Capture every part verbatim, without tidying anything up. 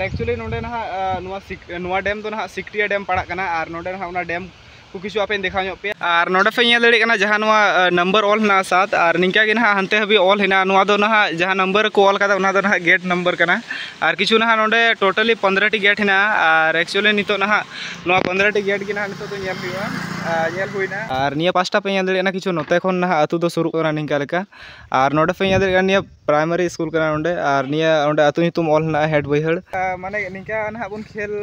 Actually ᱱᱚᱰᱮ ᱱᱟᱦᱟᱜ ᱱᱚᱣᱟ ᱱᱚᱣᱟ ᱰᱮᱢ ᱫᱚ ᱱᱟᱦᱟᱜ ᱥᱤᱠᱴᱤᱭᱟ ᱰᱮᱢ ᱯᱟᱲᱟᱜ ᱠᱟᱱᱟ, ᱟᱨ ᱱᱚᱰᱮ ᱱᱟᱦᱟᱜ ᱚᱱᱟ ᱰᱮᱢ ᱠᱚ ᱠᱤᱪᱷᱩ ᱟᱯᱮᱧ ᱫᱮᱠᱷᱟᱣ ᱧᱚᱜ ᱯᱮᱭᱟ᱾ ᱟᱨ ᱱᱚᱰᱮ ᱯᱮ ᱧᱮᱞ ᱫᱟᱲᱮᱭᱟᱜ ᱠᱟᱱᱟ ᱡᱟᱦᱟᱸ ᱱᱚᱣᱟ ᱱᱟᱢᱵᱟᱨ ᱚᱞ ᱦᱮᱱᱟᱜᱼᱟ ᱥᱟᱛ, ᱟᱨ ᱱᱤᱝᱠᱟ ᱜᱮ ᱱᱟᱦᱟᱜ ᱦᱟᱱᱛᱮ ᱦᱟᱹᱵᱤᱡ ᱚᱞ ᱦᱮᱱᱟᱜᱼᱟ᱾ ᱱᱚᱣᱟ ᱫᱚ ᱱᱟᱦᱟᱜ ᱡᱟᱦᱟᱸ ᱱᱟᱢᱵᱟᱨ ᱠᱚ ᱚᱞ ᱠᱟᱫᱟ, ᱚᱱᱟ ᱫᱚ ᱱᱟᱦᱟᱜ ᱜᱮᱴ ᱱᱟᱢᱵᱟᱨ ᱠᱟᱱᱟ᱾ ᱟᱨ ᱠᱤᱪᱷᱩ ᱱᱟᱦᱟᱜ ᱱᱚᱰᱮ ᱴᱳᱴᱟᱞᱤ ᱯᱚᱱᱫᱽᱨᱚ ᱴᱤ ᱜᱮᱴ ᱦᱮᱱᱟᱜᱼᱟ᱾ ᱟᱨ actually ᱱᱤᱛᱚᱜ ᱱᱟᱦᱟᱜ ᱱᱚᱣᱟ ᱯᱚᱱᱫᱽᱨᱚ ᱴᱤ ᱜᱮᱴ ᱜᱮ ᱱᱟᱦᱟᱜ ᱱᱤᱛᱚᱜ ᱫᱚ ᱧᱮᱞ ᱦᱩᱭᱩᱜᱼᱟ, ᱧᱮᱞ ᱦᱩᱭᱱᱟ᱾ ᱟᱨ ᱱᱤᱭᱟᱹ ᱯᱟᱥᱴᱟ ᱯᱮ ᱧᱮᱞ ᱫᱟᱲᱮᱭᱟᱜ ᱠᱟᱱᱟ, ᱠᱤᱪᱷᱩ ᱱᱚᱛᱮ ᱠᱷᱚᱱ ᱱᱟᱦᱟᱜ ᱟᱹᱛᱩ ᱫᱚ ᱥᱩᱨᱩᱜ ᱠᱟᱱᱟ ᱱᱤᱝᱠᱟ ᱞᱮᱠᱟ᱾ ᱟᱨ ᱱᱚᱰᱮ ᱯᱮ ᱧᱮᱞ ᱫᱟᱲᱮᱭᱟᱜ ᱠᱟᱱᱟ, ᱱᱤᱭᱟᱹ ᱯᱨᱟᱭᱢᱟᱨᱤ ᱥᱠᱩᱞ ᱠᱟᱱᱟ ᱱᱚᱰᱮ, ᱟᱨ ᱱᱤᱭᱟᱹ ᱚᱸᱰᱮ ᱟᱹᱛᱩ ᱧᱩᱛᱩᱢ ᱚᱞ ᱦᱮᱱᱟᱜᱼᱟ ᱦᱮᱰ ᱵᱟᱹᱭᱦᱟᱹᱲ᱾ ᱢᱟᱱᱮ ᱱᱤᱝᱠᱟ ᱱᱟᱦᱟᱜ ᱵᱚᱱ ᱠᱷᱮᱞ,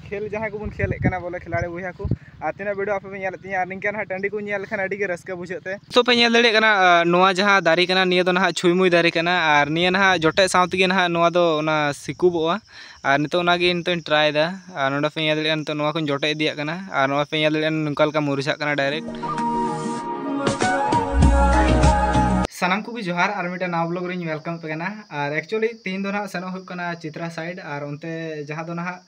ᱠᱷᱮᱞ ᱡᱟᱦᱟᱸᱭ ᱠᱚᱵᱚᱱ ᱠᱷᱮᱞᱮᱫ ᱠᱟᱱᱟ ᱵᱚᱞᱮ ᱠᱷᱤᱞᱟᱲᱤ ᱵᱚᱭᱦᱟ ᱠᱚ, ᱟᱨ ᱛᱤᱱᱟᱹᱜ ᱵᱷᱤᱰᱤᱭᱳ ᱟᱯᱮ ᱯᱮ ᱧᱮᱞᱮᱫ ᱛᱤᱧᱟ, ᱟᱨ ᱱᱤᱝᱠᱟ ᱱᱟᱦᱟᱜ ᱴᱟᱺᱰᱤ ᱠᱚ ᱧᱮᱞ ᱞᱮᱠᱷᱟᱱ ᱟᱹᱰᱤ ᱜᱮ ᱨᱟᱹᱥᱠᱟᱹ ᱵᱩᱡᱷᱟᱹᱜ ᱛᱮ᱾ ᱛᱚ ᱯᱮ ᱧᱮᱞ ᱫᱟᱲᱮᱭᱟᱜ ᱠᱟᱱᱟ, ᱱᱚᱣᱟ ᱡᱟᱦᱟᱸ ᱫᱟᱨᱮ ᱠᱟᱱᱟ, ᱱᱤᱭᱟᱹ ᱫᱚ ᱱᱟᱦᱟᱜ ᱪᱷᱩᱭᱢᱩᱭ ᱫᱟᱨᱮ ᱠᱟᱱᱟ, ᱟᱨ ᱱᱤᱭᱟᱹ ᱱᱟᱦᱟᱜ ᱡᱚᱴᱮᱫ ᱥᱟᱶ ᱛᱮᱜᱮ ᱱᱟᱦᱟᱜ ᱱᱚᱣᱟ ᱫᱚ ᱚᱱᱟ ᱥᱤᱠᱩᱵᱚᱜᱼᱟ᱾ ᱟᱨ ᱱᱤᱛᱚᱜ ᱚᱱᱟᱜᱮ ᱱᱤᱛᱚᱜ ᱤᱧ ᱴᱨᱟᱭ ᱮᱫᱟ᱾ ᱟᱨ ᱱᱚᱰᱮ ᱯᱮ ᱧᱮᱞ ᱫᱟᱲᱮᱭᱟᱜᱼᱟ, ᱱᱤᱛᱚᱜ ᱱᱚᱣᱟ ᱠᱚᱧ ᱡᱚᱴᱮᱫ ᱤᱫᱤᱭᱟᱜ ᱠᱟᱱᱟ᱾ ᱟᱨ ᱱᱚᱣᱟ ᱯᱮ ᱧᱮᱞ ᱫᱟᱲᱮᱭᱟᱜᱼᱟ, ᱱᱚᱝᱠᱟ ᱞᱮᱠᱟ ᱢᱩᱨᱪᱷᱟᱜ ᱠᱟᱱᱟ ᱰᱟᱭᱨᱮᱠᱴ᱾ ᱥᱟᱱᱟᱢ ᱠᱚᱜᱮ ᱡᱚᱦᱟᱨ, ᱟᱨ ᱢᱤᱫᱴᱮᱱ ᱱᱟᱣᱟ ᱵᱞᱚᱜ ᱨᱤᱧ ᱣᱮᱞᱠᱟᱢ ᱯᱮ ᱠᱟᱱᱟ᱾ ᱟᱨ actually ᱛᱮᱦᱮᱧ ᱫᱚ ᱱᱟᱦᱟᱜ ᱥᱮᱱᱚᱜ ᱦᱩᱭᱩᱜ ᱠᱟᱱᱟ ᱪᱤᱛᱨᱟ ᱥᱟᱭᱤᱰ, ᱟᱨ ᱚᱱᱛᱮ ᱡᱟᱦᱟᱸ ᱫᱚ ᱱᱟᱦᱟᱜ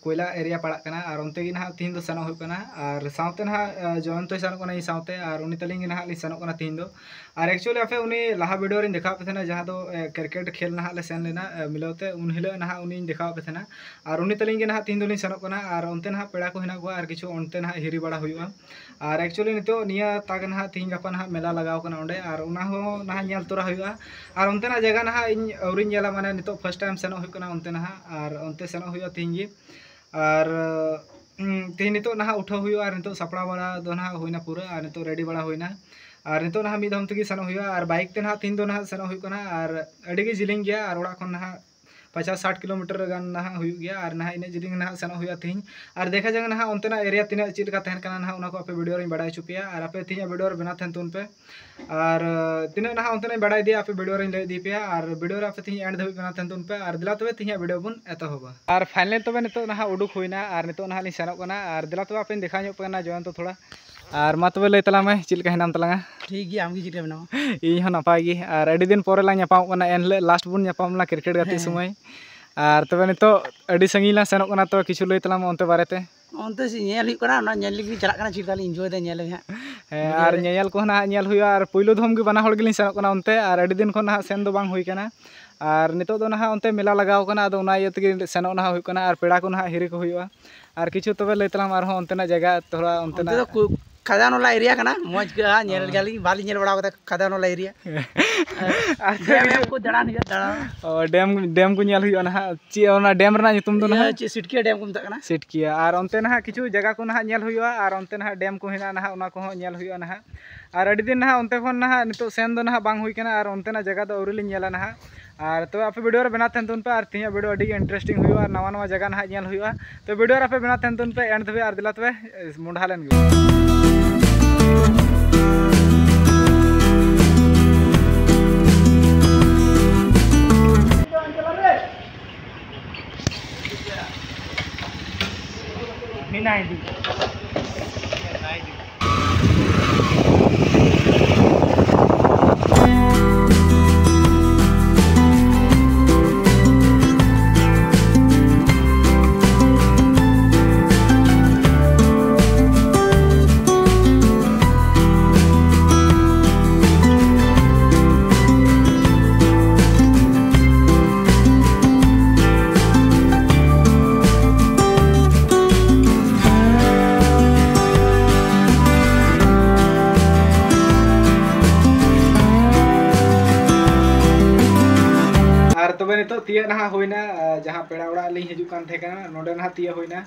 ᱠᱚᱭᱞᱟ ᱮᱨᱤᱭᱟ ᱯᱟᱲᱟᱜ ᱠᱟᱱᱟ, ᱟᱨ ᱚᱱᱛᱮ ᱜᱮ ᱱᱟᱦᱟᱜ ᱛᱮᱦᱮᱧ ᱫᱚ ᱥᱮᱱᱚᱜ ᱦᱩᱭᱩᱜ ᱠᱟᱱᱟ᱾ ᱟᱨ ᱥᱟᱶᱛᱮ ᱱᱟᱦᱟᱜ ᱡᱚᱭᱚᱱᱛᱚᱭ ᱥᱮᱱᱚᱜ ᱠᱟᱱᱟ ᱤᱧ ᱥᱟᱶᱛᱮ, ᱟᱨ ᱩᱱᱤ ᱛᱟᱹᱞᱤᱧ ᱜᱮ ᱱᱟᱦᱟᱜ ᱞᱤᱧ ᱥᱮᱱᱚᱜ ᱠᱟᱱᱟ ᱛᱮᱦᱮᱧ ᱫᱚ᱾ ᱟᱨ actually ᱟᱯᱮ ᱩᱱᱤ ᱞᱟᱦᱟ ᱵᱷᱤᱰᱤᱭᱳ ᱨᱤᱧ ᱫᱮᱠᱷᱟᱣ ᱯᱮ ᱛᱟᱦᱮᱱᱟ, ᱡᱟᱦᱟᱸ ᱫᱚ ᱠᱨᱤᱠᱮᱴ ᱠᱷᱮᱞ ᱱᱟᱦᱟᱜ ᱞᱮ ᱥᱮᱱ ᱞᱮᱱᱟ ᱢᱤᱞᱟᱹᱣ ᱛᱮ, ᱩᱱ ᱦᱤᱞᱳᱜ ᱱᱟᱦᱟᱜ ᱩᱱᱤᱧ ᱫᱮᱠᱷᱟᱣ ᱯᱮ ᱛᱟᱦᱮᱱᱟ᱾ ᱟᱨ ᱩᱱᱤ ᱛᱟᱹᱞᱤᱧ ᱜᱮ ᱱᱟᱦᱟᱜ ᱛᱮᱦᱮᱧ ᱫᱚᱞᱤᱧ ᱥᱮᱱᱚᱜ ᱠᱟᱱᱟ, ᱟᱨ ᱚᱱᱛᱮ ᱱᱟᱦᱟᱜ ᱯᱮᱲᱟ ᱠᱚ ᱦᱮᱱᱟᱜ ᱠᱚᱣᱟ, ᱟᱨ ᱠᱤᱪᱷᱩ ᱚᱱᱛᱮ ᱱᱟᱦᱟᱜ ᱦᱤᱨᱤ ᱵᱟᱲᱟ ᱦᱩᱭᱩᱜᱼᱟ᱾ ᱟᱨ actually ᱱᱤᱛᱚᱜ ᱱᱤᱭᱟᱹ ᱛᱟᱠ ᱱᱟᱦᱟᱜ ᱛᱮᱦᱮᱧ ᱜᱟᱯᱟ ᱱᱟᱦᱟᱜ ᱢᱮᱞᱟ ᱞᱟᱜᱟᱣ ᱠᱟᱱᱟ ᱚᱸᱰᱮ, ᱟᱨ ᱚᱱᱟ ᱦᱚᱸ ᱱᱟᱦᱟᱜ ᱧᱮᱞ ᱛᱚᱨᱟ ᱦᱩᱭᱩᱜᱼᱟ᱾ ᱟᱨ ᱚᱱᱛᱮᱱᱟᱜ ᱡᱟᱭᱜᱟ ᱱᱟᱦᱟᱜ ᱤᱧ ᱟᱹᱣᱨᱤᱧ ᱧᱮᱞᱟ, ᱢᱟᱱᱮ ᱱᱤᱛᱚᱜ first time ᱥᱮᱱᱚᱜ ᱦᱩᱭᱩᱜ ᱠᱟᱱᱟ ᱚᱱᱛᱮ ᱱᱟᱦᱟᱜ, ᱟᱨ ᱚᱱᱛᱮ ᱥᱮᱱᱚᱜ ᱦᱩᱭᱩᱜᱼᱟ ᱛᱮᱦᱮᱧ ᱜᱮ᱾ ᱟᱨ ᱛᱮᱦᱮᱧ ᱱᱤᱛᱚᱜ ᱱᱟᱦᱟᱜ ᱩᱴᱷᱟᱹᱣ ᱦᱩᱭᱩᱜᱼᱟ, ᱟᱨ ᱱᱤᱛᱚᱜ ᱥᱟᱯᱲᱟᱣ ᱵᱟᱲᱟ ᱫᱚ ᱱᱟᱦᱟᱜ ᱦᱩᱭᱱᱟ ᱯᱩᱨᱟᱹ, ᱟᱨ ᱱᱤᱛᱚᱜ ᱨᱮᱰᱤ ᱵᱟᱲᱟ ᱦᱩᱭᱱᱟ᱾ ᱟᱨ ᱱᱤᱛᱚᱜ ᱱᱟᱦᱟᱜ ᱢᱤᱫ ᱫᱷᱚᱢ ᱛᱮᱜᱮ ᱥᱮᱱᱚᱜ ᱦᱩᱭᱩᱜᱼᱟ᱾ ᱟᱨ ᱵᱟᱭᱤᱠ ᱛᱮ ᱱᱟᱦᱟᱜ ᱛᱮᱦᱮᱧ ᱫᱚ ᱱᱟᱦᱟᱜ ᱥᱮᱱᱚᱜ ᱦᱩᱭᱩᱜ ᱠᱟᱱᱟ, ᱟᱨ ᱟᱹᱰᱤ ᱜᱮ ᱡᱤᱞᱤᱧ ᱜᱮᱭᱟ, ᱟᱨ ᱚᱲᱟᱜ ᱠᱷᱚᱱ ᱱᱟᱦᱟᱜ ᱯᱟᱪᱟᱥ ᱥᱟᱴ ᱠᱤᱞᱳᱢᱤᱴᱟᱨ ᱜᱟᱱ ᱱᱟᱦᱟᱜ ᱦᱩᱭᱩᱜ ᱜᱮᱭᱟ, ᱟᱨ ᱱᱟᱦᱟᱜ ᱤᱱᱟᱹᱜ ᱡᱤᱞᱤᱧ ᱱᱟᱦᱟᱜ ᱥᱮᱱᱚᱜ ᱦᱩᱭᱩᱜᱼᱟ ᱛᱮᱦᱮᱧ᱾ ᱟᱨ ᱫᱮᱠᱷᱟ ᱡᱟᱠ ᱱᱟᱦᱟᱜ ᱚᱱᱛᱮᱱᱟᱜ ᱮᱨᱤᱭᱟ ᱛᱤᱱᱟᱹᱜ ᱪᱮᱫ ᱞᱮᱠᱟ ᱛᱟᱦᱮᱱ ᱠᱟᱱᱟ ᱱᱟᱦᱟᱜ, ᱚᱱᱟ ᱠᱚ ᱟᱯᱮ ᱵᱷᱤᱰᱤᱭᱳ ᱨᱤᱧ ᱵᱟᱲᱟᱭ ᱦᱚᱪᱚ ᱯᱮᱭᱟ, ᱟᱨ ᱟᱯᱮ ᱛᱮᱦᱮᱧᱟᱜ ᱵᱷᱤᱰᱤᱭᱳ ᱨᱮ ᱵᱮᱱᱟᱣ ᱛᱟᱦᱮᱱ ᱛᱟᱵᱚᱱ ᱯᱮ᱾ ᱟᱨ ᱛᱤᱱᱟᱹᱜ ᱱᱟᱦᱟᱜ ᱚᱱᱛᱮᱱᱟᱜ ᱤᱧ ᱵᱟᱲᱟᱭ ᱤᱫᱤᱭᱟ ᱟᱯᱮ ᱵᱷᱤᱰᱤᱭᱳ ᱨᱤᱧ ᱞᱟᱹᱭ ᱤᱫᱤ ᱯᱮᱭᱟ, ᱟᱨ ᱵᱷᱤᱰᱤᱭᱳ ᱨᱮ ᱟᱯᱮ ᱛᱮᱦᱮᱧ ᱮᱱᱰ ᱫᱷᱟᱹᱵᱤᱡ ᱵᱮᱱᱟᱣ ᱛᱟᱦᱮᱱ ᱛᱟᱵᱚᱱ ᱯᱮ, ᱟᱨ ᱫᱮᱞᱟ ᱛᱚᱵᱮ ᱛᱮᱦᱮᱧᱟᱜ ᱵᱷᱤᱰᱤᱭᱳ ᱵᱚᱱ ᱮᱛᱚᱦᱚᱵᱟ᱾ ᱟᱨ ᱯᱷᱟᱭᱱᱟᱞ ᱛᱚᱵᱮ ᱱᱤᱛᱚᱜ ᱱᱟᱦᱟᱜ ᱩᱰᱩᱠ ᱦᱩᱭᱱᱟ, ᱟᱨ ᱱᱤᱛᱚᱜ ᱱᱟᱦᱟᱜ ᱞᱤᱧ ᱥᱮᱱᱚᱜ ᱠᱟᱱᱟ, ᱟᱨ ᱫᱮᱞᱟ ᱛᱚᱵᱮ ᱟᱯᱮᱧ ᱫᱮᱠᱷᱟᱣ ᱧᱚᱜ ᱯᱮ ᱠᱟᱱᱟ ᱡᱚᱭᱚᱱᱛᱚ ᱛᱷᱚᱲᱟ᱾ ᱟᱨ ᱢᱟ ᱛᱚᱵᱮ ᱞᱟᱹᱭ ᱛᱟᱞᱟᱝ ᱢᱮ, ᱪᱮᱫ ᱞᱮᱠᱟ ᱦᱮᱱᱟᱢ ᱛᱟᱞᱟᱝᱟ? ᱴᱷᱤᱠ ᱜᱮᱭᱟ, ᱟᱢ ᱜᱮ ᱪᱮᱫ ᱞᱮᱠᱟ ᱢᱮᱱᱟᱢᱟ? ᱤᱧ ᱦᱚᱸ ᱱᱟᱯᱟᱭ ᱜᱮ᱾ ᱟᱨ ᱟᱹᱰᱤ ᱫᱤᱱ ᱯᱚᱨᱮ ᱞᱟᱝ ᱧᱟᱯᱟᱢᱚᱜ ᱠᱟᱱᱟ, ᱮᱱ ᱦᱤᱞᱳᱜ ᱞᱟᱥᱴ ᱵᱚᱱ ᱧᱟᱯᱟᱢ ᱞᱮᱱᱟ ᱠᱨᱤᱠᱮᱴ ᱜᱟᱛᱮᱜ ᱦᱮᱸ᱾ ᱥᱚᱢᱚᱭ᱾ ᱟᱨ ᱛᱚᱵᱮ ᱱᱤᱛᱚᱜ ᱟᱹᱰᱤ ᱥᱟᱺᱜᱤᱧ ᱞᱟᱝ ᱥᱮᱱᱚᱜ ᱠᱟᱱᱟ, ᱛᱚ ᱠᱤᱪᱷᱩ ᱞᱟᱹᱭ ᱛᱟᱞᱟᱝ ᱢᱮ ᱚᱱᱛᱮ ᱵᱟᱨᱮᱛᱮ᱾ ᱚᱱᱛᱮ ᱥᱮ ᱧᱮᱞ ᱦᱩᱭᱩᱜ ᱠᱟᱱᱟ, ᱚᱱᱟ ᱧᱮᱞ ᱞᱟᱹᱜᱤᱫ ᱞᱤᱧ ᱪᱟᱞᱟᱜ ᱠᱟᱱᱟ, ᱪᱮᱫ ᱞᱮᱠᱟ ᱞᱤᱧ ᱤᱱᱡᱚᱭ ᱫᱟ, ᱧᱮᱞ ᱟᱹᱵᱤᱱ ᱦᱟᱸᱜ᱾ ᱦᱮᱸ, ᱵᱷᱤᱰᱤᱭᱳ ᱟᱨ ᱨᱮ᱾ ᱧᱮᱧᱮᱞ ᱠᱚᱦᱚᱸ ᱱᱟᱦᱟᱜ ᱧᱮᱞ ᱦᱩᱭᱩᱜᱼᱟ᱾ ᱟᱨ ᱯᱳᱭᱞᱳ ᱫᱷᱚᱢ ᱜᱮ ᱵᱟᱱᱟ ᱦᱚᱲ ᱜᱮᱞᱤᱧ ᱥᱮᱱᱚᱜ ᱠᱟᱱᱟ ᱚᱱᱛᱮ, ᱟᱨ ᱟᱹᱰᱤ ᱫᱤᱱ ᱠᱷᱚᱱ ᱱᱟᱦᱟᱜ ᱥᱮᱱ ᱫᱚ ᱵᱟᱝ ᱦᱩᱭ ᱠᱟᱱᱟ᱾ ᱟᱨ ᱱᱤᱛᱚᱜ ᱫᱚ ᱱᱟᱦᱟᱜ ᱚᱱᱛᱮ ᱢᱮᱞᱟ ᱞᱟᱜᱟᱣ ᱠᱟᱱᱟ, ᱟᱫᱚ ᱚᱱᱟ ᱤᱭᱟᱹ ᱛᱮᱜᱮ ᱥᱮᱱᱚᱜ ᱱᱟᱦᱟᱜ ᱦᱩᱭᱩᱜ ᱠᱟᱱᱟ ᱟᱨ ᱯᱮᱲᱟ ᱠᱚ ᱱᱟᱦᱟᱜ ᱦᱤᱨᱤ ᱠᱚ ᱦᱩᱭᱩᱜᱼᱟ᱾ ᱟᱨ ᱠᱤᱪᱷᱩ ᱛᱚᱵᱮ ᱞᱟᱹᱭ ᱛᱟᱞᱟᱝ ᱢᱮ ᱟᱨᱦᱚᱸ ᱚᱱᱛᱮᱱᱟᱜ ᱡᱟᱭᱜᱟ ᱛᱷᱚᱲᱟ ᱚᱱᱛᱮᱱᱟᱜ᱾ ᱚᱱᱛᱮ ᱫᱚ ᱠᱷᱩᱵ ᱠᱷᱟᱫᱟᱱ ᱣᱟᱞᱟ ᱮᱨᱤᱭᱟ ᱠᱟᱱᱟ, ᱢᱚᱡᱽ ᱟᱹᱭᱠᱟᱹᱜᱼᱟ, ᱧᱮᱞ ᱜᱮᱭᱟᱞᱤᱧ, ᱵᱟᱞᱤᱧ ᱧᱮᱞ ᱵᱟᱲᱟ ᱠᱟᱫᱟ ᱠᱷᱟᱫᱟᱱ ᱣᱟᱞᱟ ᱮᱨᱤᱭᱟ᱾ ᱟᱨ ᱰᱮᱢ ᱠᱚ ᱫᱟᱬᱟᱱ ᱦᱩᱭᱩᱜᱼᱟ, ᱫᱟᱬᱟᱱ᱾ ᱚ, ᱰᱮᱢ, ᱰᱮᱢ ᱠᱚ ᱧᱮᱞ ᱦᱩᱭᱩᱜᱼᱟ ᱱᱟᱦᱟᱜ᱾ ᱪᱮᱫ ᱚᱱᱟ ᱰᱮᱢ ᱨᱮᱱᱟᱜ ᱧᱩᱛᱩᱢ ᱫᱚ ᱤᱭᱟᱹ, ᱱᱟᱦᱟᱜ? ᱪᱮᱫ ᱥᱤᱴᱠᱤᱭᱟ ᱰᱮᱢ ᱠᱚ ᱢᱮᱛᱟᱜ ᱠᱟᱱᱟ᱾ ᱥᱤᱴᱠᱤᱭᱟ᱾ ᱟᱨ ᱚᱱᱛᱮ ᱱᱟᱦᱟᱜ ᱠᱤᱪᱷᱩ ᱡᱟᱭᱜᱟ ᱠᱚ ᱱᱟᱦᱟᱜ ᱧᱮᱞ ᱦᱩᱭᱩᱜᱼᱟ, ᱟᱨ ᱚᱱᱛᱮ ᱱᱟᱦᱟᱜ ᱰᱮᱢ ᱠᱚ ᱦᱮᱱᱟᱜᱼᱟ ᱱᱟᱦᱟᱜ, ᱚᱱᱟ ᱠᱚᱦᱚᱸ ᱧᱮᱞ ᱦᱩᱭᱩᱜᱼᱟ ᱱᱟᱦᱟᱜ᱾ ᱟᱨ ᱟᱹᱰᱤ ᱫᱤᱱ ᱱᱟᱦᱟᱜ ᱚᱱᱛᱮ ᱠᱷᱚᱱ ᱱᱟᱦᱟᱜ ᱱᱤᱛᱚᱜ ᱥᱮᱱ ᱫᱚ ᱱᱟᱦᱟᱜ ᱵᱟᱝ ᱦᱩᱭ ᱠᱟᱱᱟ, ᱟᱨ ᱚᱱᱛᱮᱱᱟᱜ ᱡᱟᱭᱜᱟ ᱫᱚ ᱟᱹᱣᱨᱤ ᱞᱤᱧ ᱧᱮᱞᱟ ᱱᱟᱦᱟᱜ᱾ ᱟᱨ ᱛᱚᱵᱮ ᱟᱯᱮ ᱵᱷᱤᱰᱤᱭᱳ ᱨᱮ ᱵᱮᱱᱟᱣ ᱛᱟᱦᱮᱱ ᱛᱟᱵᱚᱱ ᱯᱮ, ᱟᱨ ᱛᱮᱦᱮᱧᱟᱜ ᱵᱷᱤᱰᱤᱭᱳ ᱟᱹᱰᱤ ᱜᱮ ᱤᱱᱴᱟᱨᱮᱥᱴᱤᱝ ᱦᱩᱭᱩᱜᱼᱟ, ᱟᱨ ᱱᱟᱣᱟ ᱱᱟᱣᱟ ᱡᱟᱭᱜᱟ ᱱᱟᱦᱟᱜ ᱧᱮᱞ ᱦᱩᱭᱩᱜᱼᱟ᱾ ᱛᱚ ᱵᱷᱤᱰᱤᱭᱳ ᱨᱮ ᱟᱯᱮ ᱵᱮᱱᱟᱣ ᱛᱟᱦᱮᱱ ᱛᱟᱵᱚᱱ ᱯᱮ, ᱮᱱᱰ ᱫᱷᱟᱹᱵᱤᱡ ᱟᱨ ᱫᱮᱞᱟ ᱛᱚᱵᱮ ᱢᱚᱸᱰᱷᱟ ᱞᱮᱱ ᱜᱮ᱾ ᱟᱨ ᱛᱚᱵᱮ ᱱᱤᱛᱚᱜ ᱛᱤᱭᱟᱹᱜ ᱱᱟᱦᱟᱜ ᱦᱩᱭᱱᱟ, ᱟᱨ ᱡᱟᱦᱟᱸ ᱯᱮᱲᱟ ᱚᱲᱟᱜ ᱞᱤᱧ ᱦᱤᱡᱩᱜ ᱠᱟᱱ ᱛᱟᱦᱮᱸ ᱠᱟᱱᱟ, ᱱᱚᱰᱮ ᱱᱟᱦᱟᱜ ᱛᱤᱭᱟᱹᱜ ᱦᱩᱭᱱᱟ᱾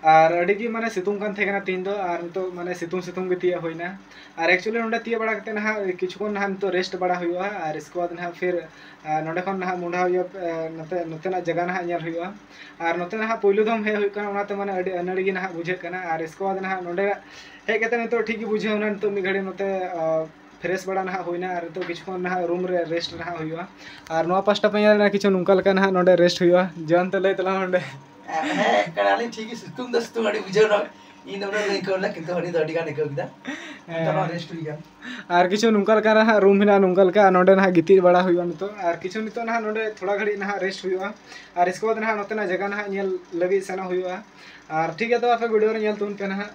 ᱟᱨ ᱟᱹᱰᱤ ᱜᱮ ᱢᱟᱱᱮ ᱥᱤᱛᱩᱝ ᱠᱟᱱ ᱛᱟᱦᱮᱸ ᱠᱟᱱᱟ ᱛᱤᱦᱤᱧ ᱫᱚ, ᱟᱨ ᱱᱤᱛᱚᱜ ᱢᱟᱱᱮ ᱥᱤᱛᱩᱝ ᱥᱤᱛᱩᱝ ᱜᱮ ᱛᱤᱭᱟᱹᱜ ᱦᱩᱭᱱᱟ᱾ ᱟᱨ actually ᱱᱚᱰᱮ ᱛᱤᱭᱟᱹᱜ ᱵᱟᱲᱟ ᱠᱟᱛᱮ ᱱᱟᱦᱟᱜ ᱠᱤᱪᱷᱩ ᱠᱷᱚᱱ ᱱᱟᱦᱟᱜ ᱱᱤᱛᱚᱜ ᱨᱮᱥᱴ ᱵᱟᱲᱟ ᱦᱩᱭᱩᱜᱼᱟ, ᱟᱨ ᱤᱥᱠᱮ ᱵᱟᱫᱽ ᱱᱟᱦᱟᱜ ᱯᱷᱤᱨ, ᱟᱨ ᱱᱚᱰᱮ ᱠᱷᱚᱱ ᱱᱟᱦᱟᱜ ᱢᱚᱸᱰᱷᱟ ᱦᱩᱭᱩᱜᱼᱟ, ᱟᱨ ᱱᱚᱛᱮ, ᱱᱚᱛᱮᱱᱟᱜ ᱡᱟᱭᱜᱟ ᱱᱟᱦᱟᱜ ᱧᱮᱞ ᱦᱩᱭᱩᱜᱼᱟ᱾ ᱟᱨ ᱱᱚᱛᱮ ᱱᱟᱦᱟᱜ ᱯᱳᱭᱞᱳ ᱫᱷᱟᱣ ᱦᱮᱡ ᱦᱩᱭᱩᱜ ᱠᱟᱱᱟ, ᱚᱱᱟᱛᱮ ᱢᱟᱱᱮ ᱟᱹᱰᱤ ᱟᱹᱱᱟᱹᱲᱤ ᱜᱮ ᱱᱟᱦᱟᱜ ᱵᱩᱡᱷᱟᱹᱜ ᱠᱟᱱᱟ᱾ ᱟᱨ ᱤᱥᱠᱮ ᱵᱟᱫᱽ ᱱᱟᱦᱟᱜ ᱱᱚᱰᱮ ᱦᱮᱡ ᱠᱟᱛᱮ ᱱᱤᱛᱚᱜ ᱴᱷᱤᱠ ᱜᱮ ᱵᱩᱡᱷᱟᱹᱣ ᱮᱱᱟ, ᱱᱤᱛᱚᱜ ᱢᱤᱫ ᱜᱷᱟᱹᱲᱤ ᱱᱚᱛᱮ, ᱟᱨ ᱯᱷᱨᱮᱥ ᱵᱟᱲᱟ ᱱᱟᱦᱟᱜ ᱦᱩᱭᱱᱟ, ᱟᱨ ᱱᱤᱛᱚᱜ ᱠᱤᱪᱷᱩ ᱠᱷᱚᱱ ᱱᱟᱦᱟᱜ ᱨᱩᱢ ᱨᱮ ᱨᱮᱥᱴ ᱱᱟᱦᱟᱜ ᱦᱩᱭᱩᱜᱼᱟ᱾ ᱟᱨ ᱱᱚᱣᱟ ᱯᱟᱥᱴᱟ ᱯᱮ ᱧᱮᱞ ᱧᱟᱢᱟ ᱠᱤᱪᱷᱩ ᱱᱚᱝᱠᱟ ᱞᱮᱠᱟ ᱱᱟᱦᱟᱜ ᱱᱚᱰᱮ ᱨᱮᱥᱴ ᱦᱩᱭᱩᱜᱼᱟ᱾ ᱡᱚᱭᱚᱱᱛ ᱞᱟᱹᱭ ᱛᱟᱞᱟᱝ ᱢᱮ ᱱᱚᱰᱮ᱾ ᱦᱮᱸ, ᱠᱟᱱᱟᱞᱤᱧ ᱴᱷᱤᱠ ᱜᱮ, ᱥᱤᱛᱩᱝ ᱫᱚ ᱥᱤᱛᱩᱝ ᱟᱹᱰᱤ ᱵᱩᱡᱷᱟᱹᱣ ᱮᱱᱟ᱾ ᱤᱧ ᱫᱚ ᱩᱱᱟᱹᱜ ᱵᱟᱹᱧ ᱟᱹᱭᱠᱟᱹᱣ ᱞᱮᱫᱟ, ᱠᱤᱱᱛᱩ ᱟᱹᱰᱤ ᱫᱚ ᱟᱹᱰᱤ ᱜᱟᱱ ᱟᱹᱭᱠᱟᱹᱣ ᱠᱮᱫᱟ᱾ ᱦᱮᱸ᱾ ᱱᱤᱛᱚᱜ ᱱᱚᱣᱟ ᱨᱮᱥᱴ ᱦᱩᱭ ᱠᱟᱱ᱾ ᱟᱨ ᱠᱤᱪᱷᱩ ᱱᱚᱝᱠᱟ ᱞᱮᱠᱟ ᱱᱟᱦᱟᱜ ᱨᱩᱢ ᱦᱮᱱᱟᱜᱼᱟ, ᱱᱚᱝᱠᱟ ᱞᱮᱠᱟ, ᱟᱨ ᱱᱚᱰᱮ ᱱᱟᱦᱟᱜ ᱜᱤᱛᱤᱡ ᱵᱟᱲᱟ ᱦᱩᱭᱩᱜᱼᱟ ᱱᱤᱛᱚᱜ᱾ ᱟᱨ ᱠᱤᱪᱷᱩ ᱱᱤᱛᱚᱜ ᱱᱟᱦᱟᱜ ᱱᱚᱰᱮ ᱛᱷᱚᱲᱟ ᱜᱷᱟᱹᱲᱤᱡ ᱱᱟᱦᱟᱜ ᱨᱮᱥᱴ ᱦᱩᱭᱩᱜᱼᱟ, ᱟᱨ ᱤᱥᱠᱮ ᱵᱟᱫᱽ ᱱᱟᱦᱟᱜ ᱱᱚᱛᱮᱱᱟᱜ ᱡᱟᱭᱜᱟ ᱱᱟᱦᱟᱜ ᱧᱮᱞ ᱞᱟᱹᱜᱤᱫ ᱥᱮᱱᱚᱜ ᱦᱩᱭᱩᱜᱼᱟ᱾ ᱟᱨ ᱴᱷᱤᱠ ᱜᱮᱭᱟ, ᱛᱚ ᱟᱯᱮ ᱵᱷᱤᱰᱤᱭᱳ ᱨᱮ ᱧᱮᱞ ᱛᱟᱵᱚᱱ ᱯᱮ ᱱᱟᱦᱟᱜ᱾